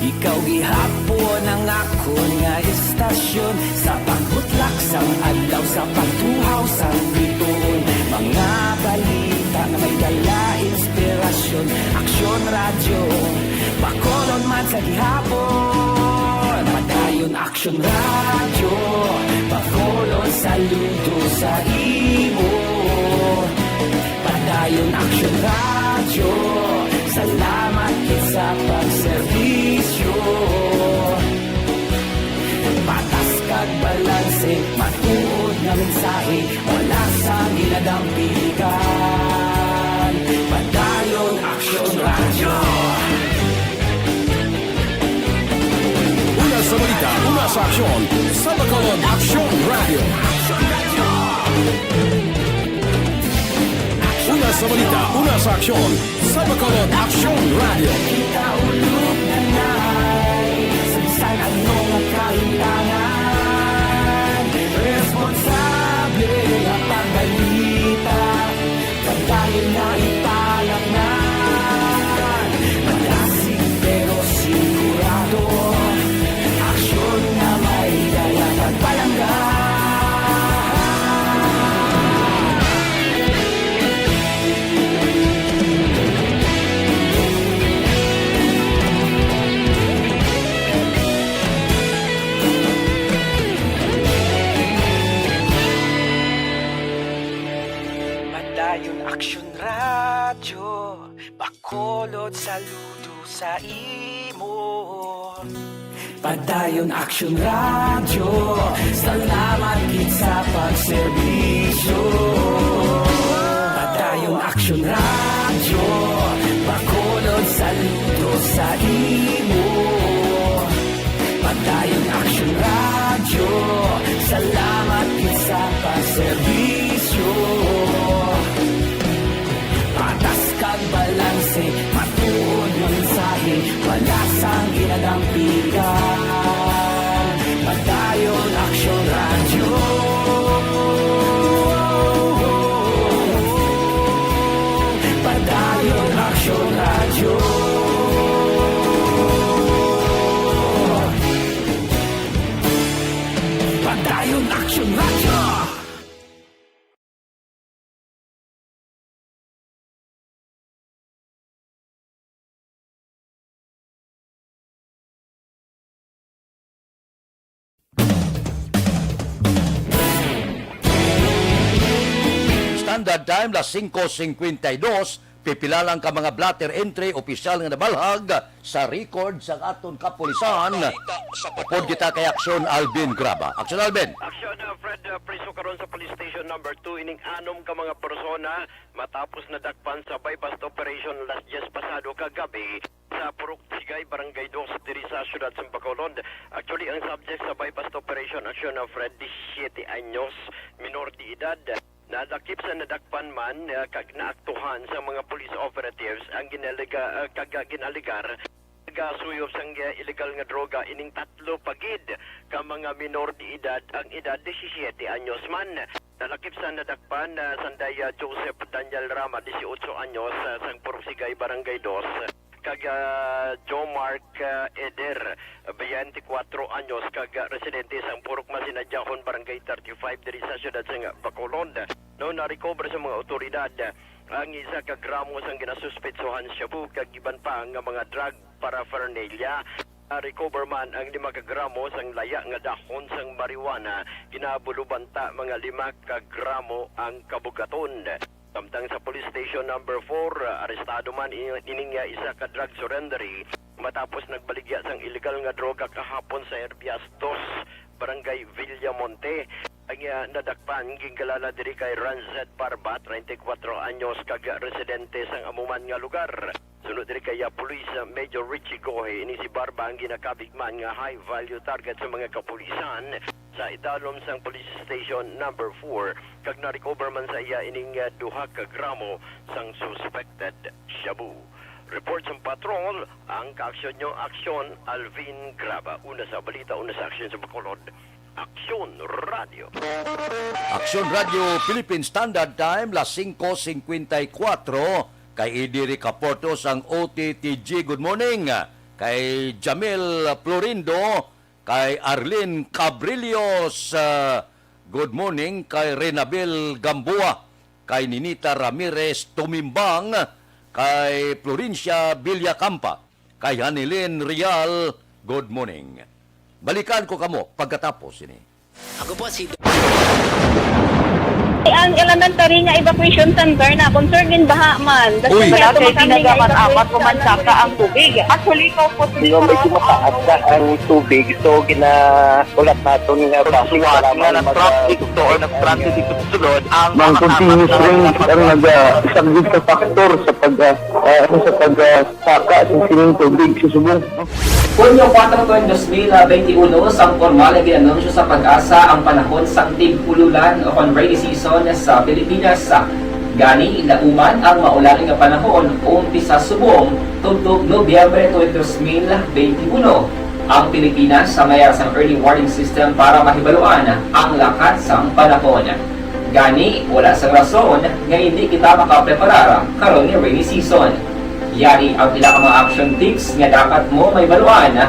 ikaw gihapon ang akon nga istasyon. Sa pagbutlak sang adlaw, sa pagtuhaw sang bituon, mga balita nga may dala inspirasyon. Aksyon Radyo, Bacolod man sa gihapon. Padayon Aksyon Radyo, Bacolod, saludo sa imo. Padayon Aksyon Radyo, salamat gid sa pagserbisyo. Patas kag balanse, matuod nga mensahe, wala sang ginadampigan. Padayon Aksyon Radyo. Una sa balita, una sa aksyon, sa Bacolod Aksyon Radyo. Una sa balita, una sa aksyon, sa Bacolod Aksyon Radyo. Kita ulog na nay, sa bisan ano nga kahintangan, responsable nga pagbalita. Padayon na ipalaknag, madasig pero sigurado. Aksyon nga may dala kag palangga. Padayon Aksyon Radyo, Bacolod, saludo sa imo. Padayon Aksyon Radyo, salamat gid sa pagserbisyo. Padayon Aksyon Radyo, Bacolod, saludo sa imo. Padayon Aksyon Radyo, salamat gid sa pagserbisyo. Patas kag balanse, matuod nga mensahe, wala sang ginadampigan. Padayon Aksyon Radyo. Padayon Aksyon Radyo. Padayon Aksyon Radyo. Standard Time, las singko singkwenta y dos, pipila lang ka mga blotter entry opisyal nga nabalhag sa record sa aton kapulisan. Upod kita kay Aksyon Alvin Graba. Aksyon Alvin. Aksyon, uh, Fred, uh, priso karon sa Police Station Number Two ining anom ka mga persona matapos nadakpan sa buy-bust operation las diyes pasado kagabi. sa Purok Sigay, Barangay Dos, diri sa siyudad sa Bacolod. Actually, ang subject sa buy-bust operation aksyon na Fred, disisiete anyos, minor de edad, nalakip sa nadakpan man, ah, kag naaktuhan sa mga police operatives ang ginalega-, ah, kag, ah, ginalegar nagasuyob sang, ah, illegal nga droga ining tatlo pa gid ka mga minor de edad, ang edad disisiete anyos man. Nalakip sa nadakpan, ah, sanday, ah, Joseph Daniel Rama, dieciocho anyos, ah, sang Purok Sigay, Barangay Dos, kag, ah, Joe Mark, ah, Eder, twenty-four anyos, kag, ah, residente sang Purok Masinadyahon, Barangay thirty-five, diri sa siyudad sang Bacolod. No, na-recover sa mga awtoridad ang isa ka gramo sang ginasuspetsohan shabu kag iban pa nga mga drug paraphernalia. Na-recover man ang lima ka gramo sang laya nga dahon sang marijuana, kinabuluban ta mga lima ka gramo ang kabugaton. Samtang sa Police Station Number four, arestado man i-, ining, ah, isa ka drug surrenderee matapos nagbaligya sang illegal nga droga kahapon sa Herbias Dos, Barangay Villamonte. Ang, ah, nadakpan, ginkilala diri kay Ranzed Barba, treinta y cuatro anyos, kag residente sang amo man nga lugar. Suno diri kay, ah, Police, ah, Major Richie Gohe, ini si Barba ang ginakabig man nga high-value target sa mga kapulisan sa idalom sang Police Station Number four, kag na-recover man sa iya ining, ah, duha ka gramo sang suspected shabu. Report sang patrol, ang kaaksyon nyo, Aksyon Alvin Graba. Una sa balita, una sa aksyon sa Bacolod, Aksyon Radio. Aksyon Radio Philippine Standard Time, las singko singkwenta y kuwatro. Kay Edie Ricaporto sang O T T G, good morning. Kay Jamil Florindo, kay Arlene Cabrillos, ah, good morning. Kay Renabel Gamboa, kay Ninita Ramirez Tumimbang, kay Florencia Villacampa, kay Hanilin Real, good morning. Balikan ko kamo pagkatapos ini. Ako po si Ang elementary nga evacuation center na concern gin baha man. Uy. Dati kami nga evacuate sa apat ko man saka ang tubig. Actually, ikaw po, di ba, medyo mataas na ang tubig, so ginahulat naton nga basi nga nag-traffic to or nag-transit dito sa sulod ang mga continuous rain ang nag-, ah, isa gid sa factor sa pag, ah, ah, ano, sa pag, ah, saka sa sining tubig sa subong. Hunyo kuwatro, dos mil benti uno, sang pormal nga gin-anunsyo sa PAGASA ang panahon sang tig-ululan o kon rainy season sa Pilipinas. Gani, nauman ang maulan nga panahon umpisa subong tubtob Nobyembre twenty, dos mil benti uno. Ang Pilipinas may ara sang early warning system para mahibaluan ang lakat sang panahon. Gani, wala sang rason nga indi kita makapreparar karon nga rainy season. Yari ang pila ka mga action tips nga dapat mo mahibaluan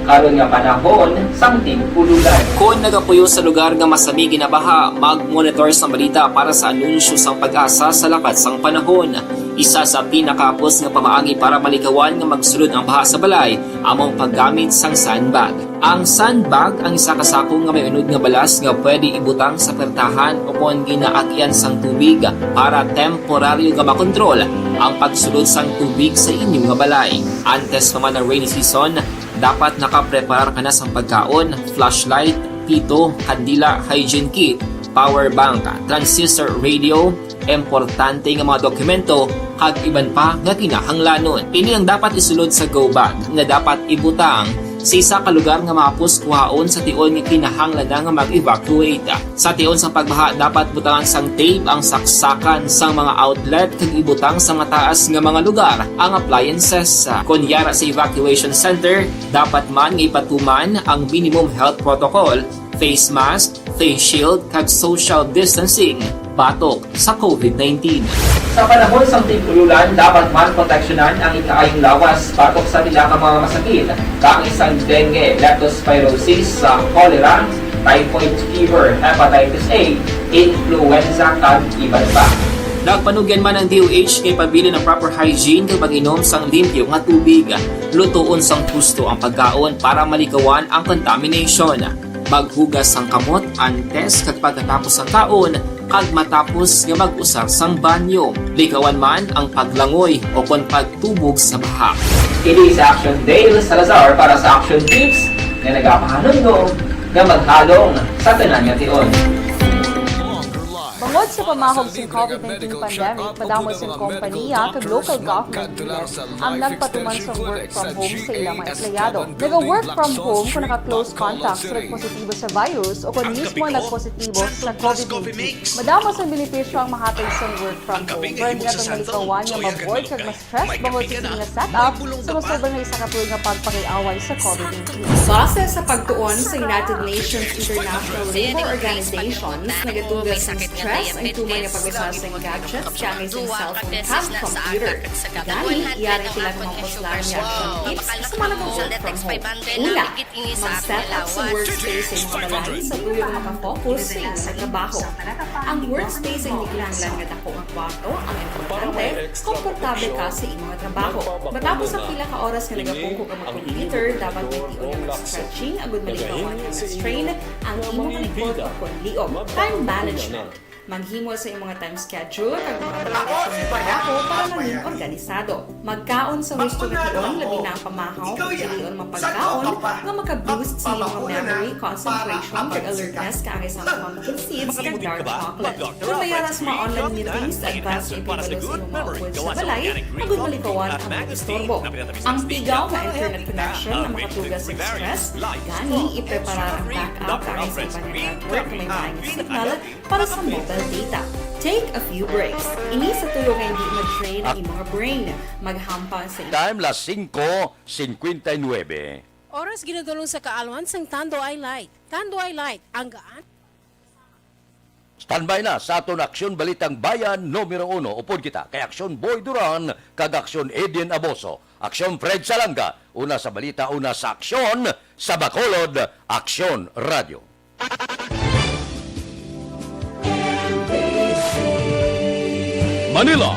karon nga panahon sang tig-ululan. Kon nagapuyo sa lugar nga masami ginabaha, mag-monitor sang balita para sa anunsyo sang PAGASA sa lakat sang panahon. Isa sa pinakahapos nga pamaagi para malikawan nga magsulod ang baha sa balay amo ang paggamit sang sandbag. Ang sandbag ang isa ka sako nga may unod nga balas nga pwede ibutang sa pertahan o kon ginaagian sang tubig para temporaryo nga makontrol ang pagsulod sang tubig sa inyo nga balay. Antes pa man ang rainy season, dapat nakapreparar ka na sang pagkaon, flashlight, pito, kandila, hygiene kit, power bank, transistor radio, importante nga mga dokumento, kag iban pa nga kinahanglanon. Ini ang dapat isulod sa go bag nga dapat ibutang sa isa ka lugar nga mahapos kuhaon sa tion nga kinahanglan na nga mag-evacuate. Sa tion sang pagbaha, dapat butangan sang tape ang saksakan sang mga outlet kag ibutang sa mataas nga mga lugar ang appliances. Kon yara sa evacuation center, dapat man nga ipatuman ang minimum health protocol, face mask, face shield, kag social distancing batok sa COVID nineteen. Sa panahon sang tig-ululan, dapat man proteksyonan ang ikaayong lawas batok sa pila ka mga masakit, kaangay sang dengue, leptospirosis, sa cholera, typhoid fever, hepatitis A, influenza, kag iban pa. Nagpanugyan man ang D O H nga ipabilin ang proper hygiene kag pag-inom sang limpyo nga tubig. Lutoon sang husto ang pagkaon para malikawan ang contamination. Maghugas sang kamot antes kag pagkatapos sang kaon, kag matapos nga mag-usar sang banyo. Likawan man ang paglangoy o kon pagtubog sa baha. Kini si Action Dale Salazar para sa Action Tips nga nagapahanumdom nga maghalong sa tanan nga tion. Bangod Sa pamahog sang COVID nineteen pandemic, madamo sang kompanya kag local government leaders ang nagpatuman sang work from home sa ilang mga empleyado. Naga-work from home kon naka-close contact sa nagpositibo sa virus o kon mismo nagpositibo sa COVID nineteen. Madamo sang benepisyo ang mahatag sang work from home, pero hindi naton malikawan nga ma-bored kag ma-stress bangod sa sini nga setup sa masobra nga isa ka tuig nga pagpakig-away sa COVID nineteen. Base sa pagtuon sa United Nations International Labour Organization, nagatuga sang stress ang tuman nga pag-usa sang gadgets, kaangay sang cellphone kag computer. Gani, yari ang pila ka mga puslan nga action tips sa mga nag-work from home. Una, mag-set up sa workspace sa imong balay sa tuyo nga maka-focus sa imong trabaho. Ang workspace ang kinahanglan nga dako nga kwarto ang importante, komportable ka sa imong trabaho. Matapos ang pila ka oras nga nagapungko ka mag-computer, dapat may tion nga mag-stretching agud malikawan nga ma-strain ang imong likod o kon liog. Time management. Maghimo sa imong time schedule kag mga obligasyon nga trabaho para mangin organisado. Magkaon sa husto nga tion, labi na ang pamahaw, ug pilion ang mga pagkaon nga maka-boost sa imong memory, concentration, kag alertness, kaangay sang pumpkin seeds kag dark chocolate. Kon may ara sa mga online meetings, advance nga ipahibalo sa imong mga upod sa balay agud malikawan ang mga istorbo. Ang tigaw nga internet connection ang makatuga sa stress, gani ipreparar ang backup kaangay sa iban nga network nga may maayong signal para sa mobile data. Take a few breaks. Ini sa tuyo nga hindi ma-drain ang imong brain. Maghampang sa Time, las singko cincuenta y nueve. Oras ginadulong sa kaalwan sang Tanduay Light. Tanduay Light, ang gaan. Standby na sa aton Aksyon Balitang Bayan numero uno. Upod kita kay Aksyon Boy Duran kag Aksyon Edin Aboso. Aksyon Fred Salanga, una sa balita, una sa aksyon, sa Bacolod, Aksyon Radio. Manila,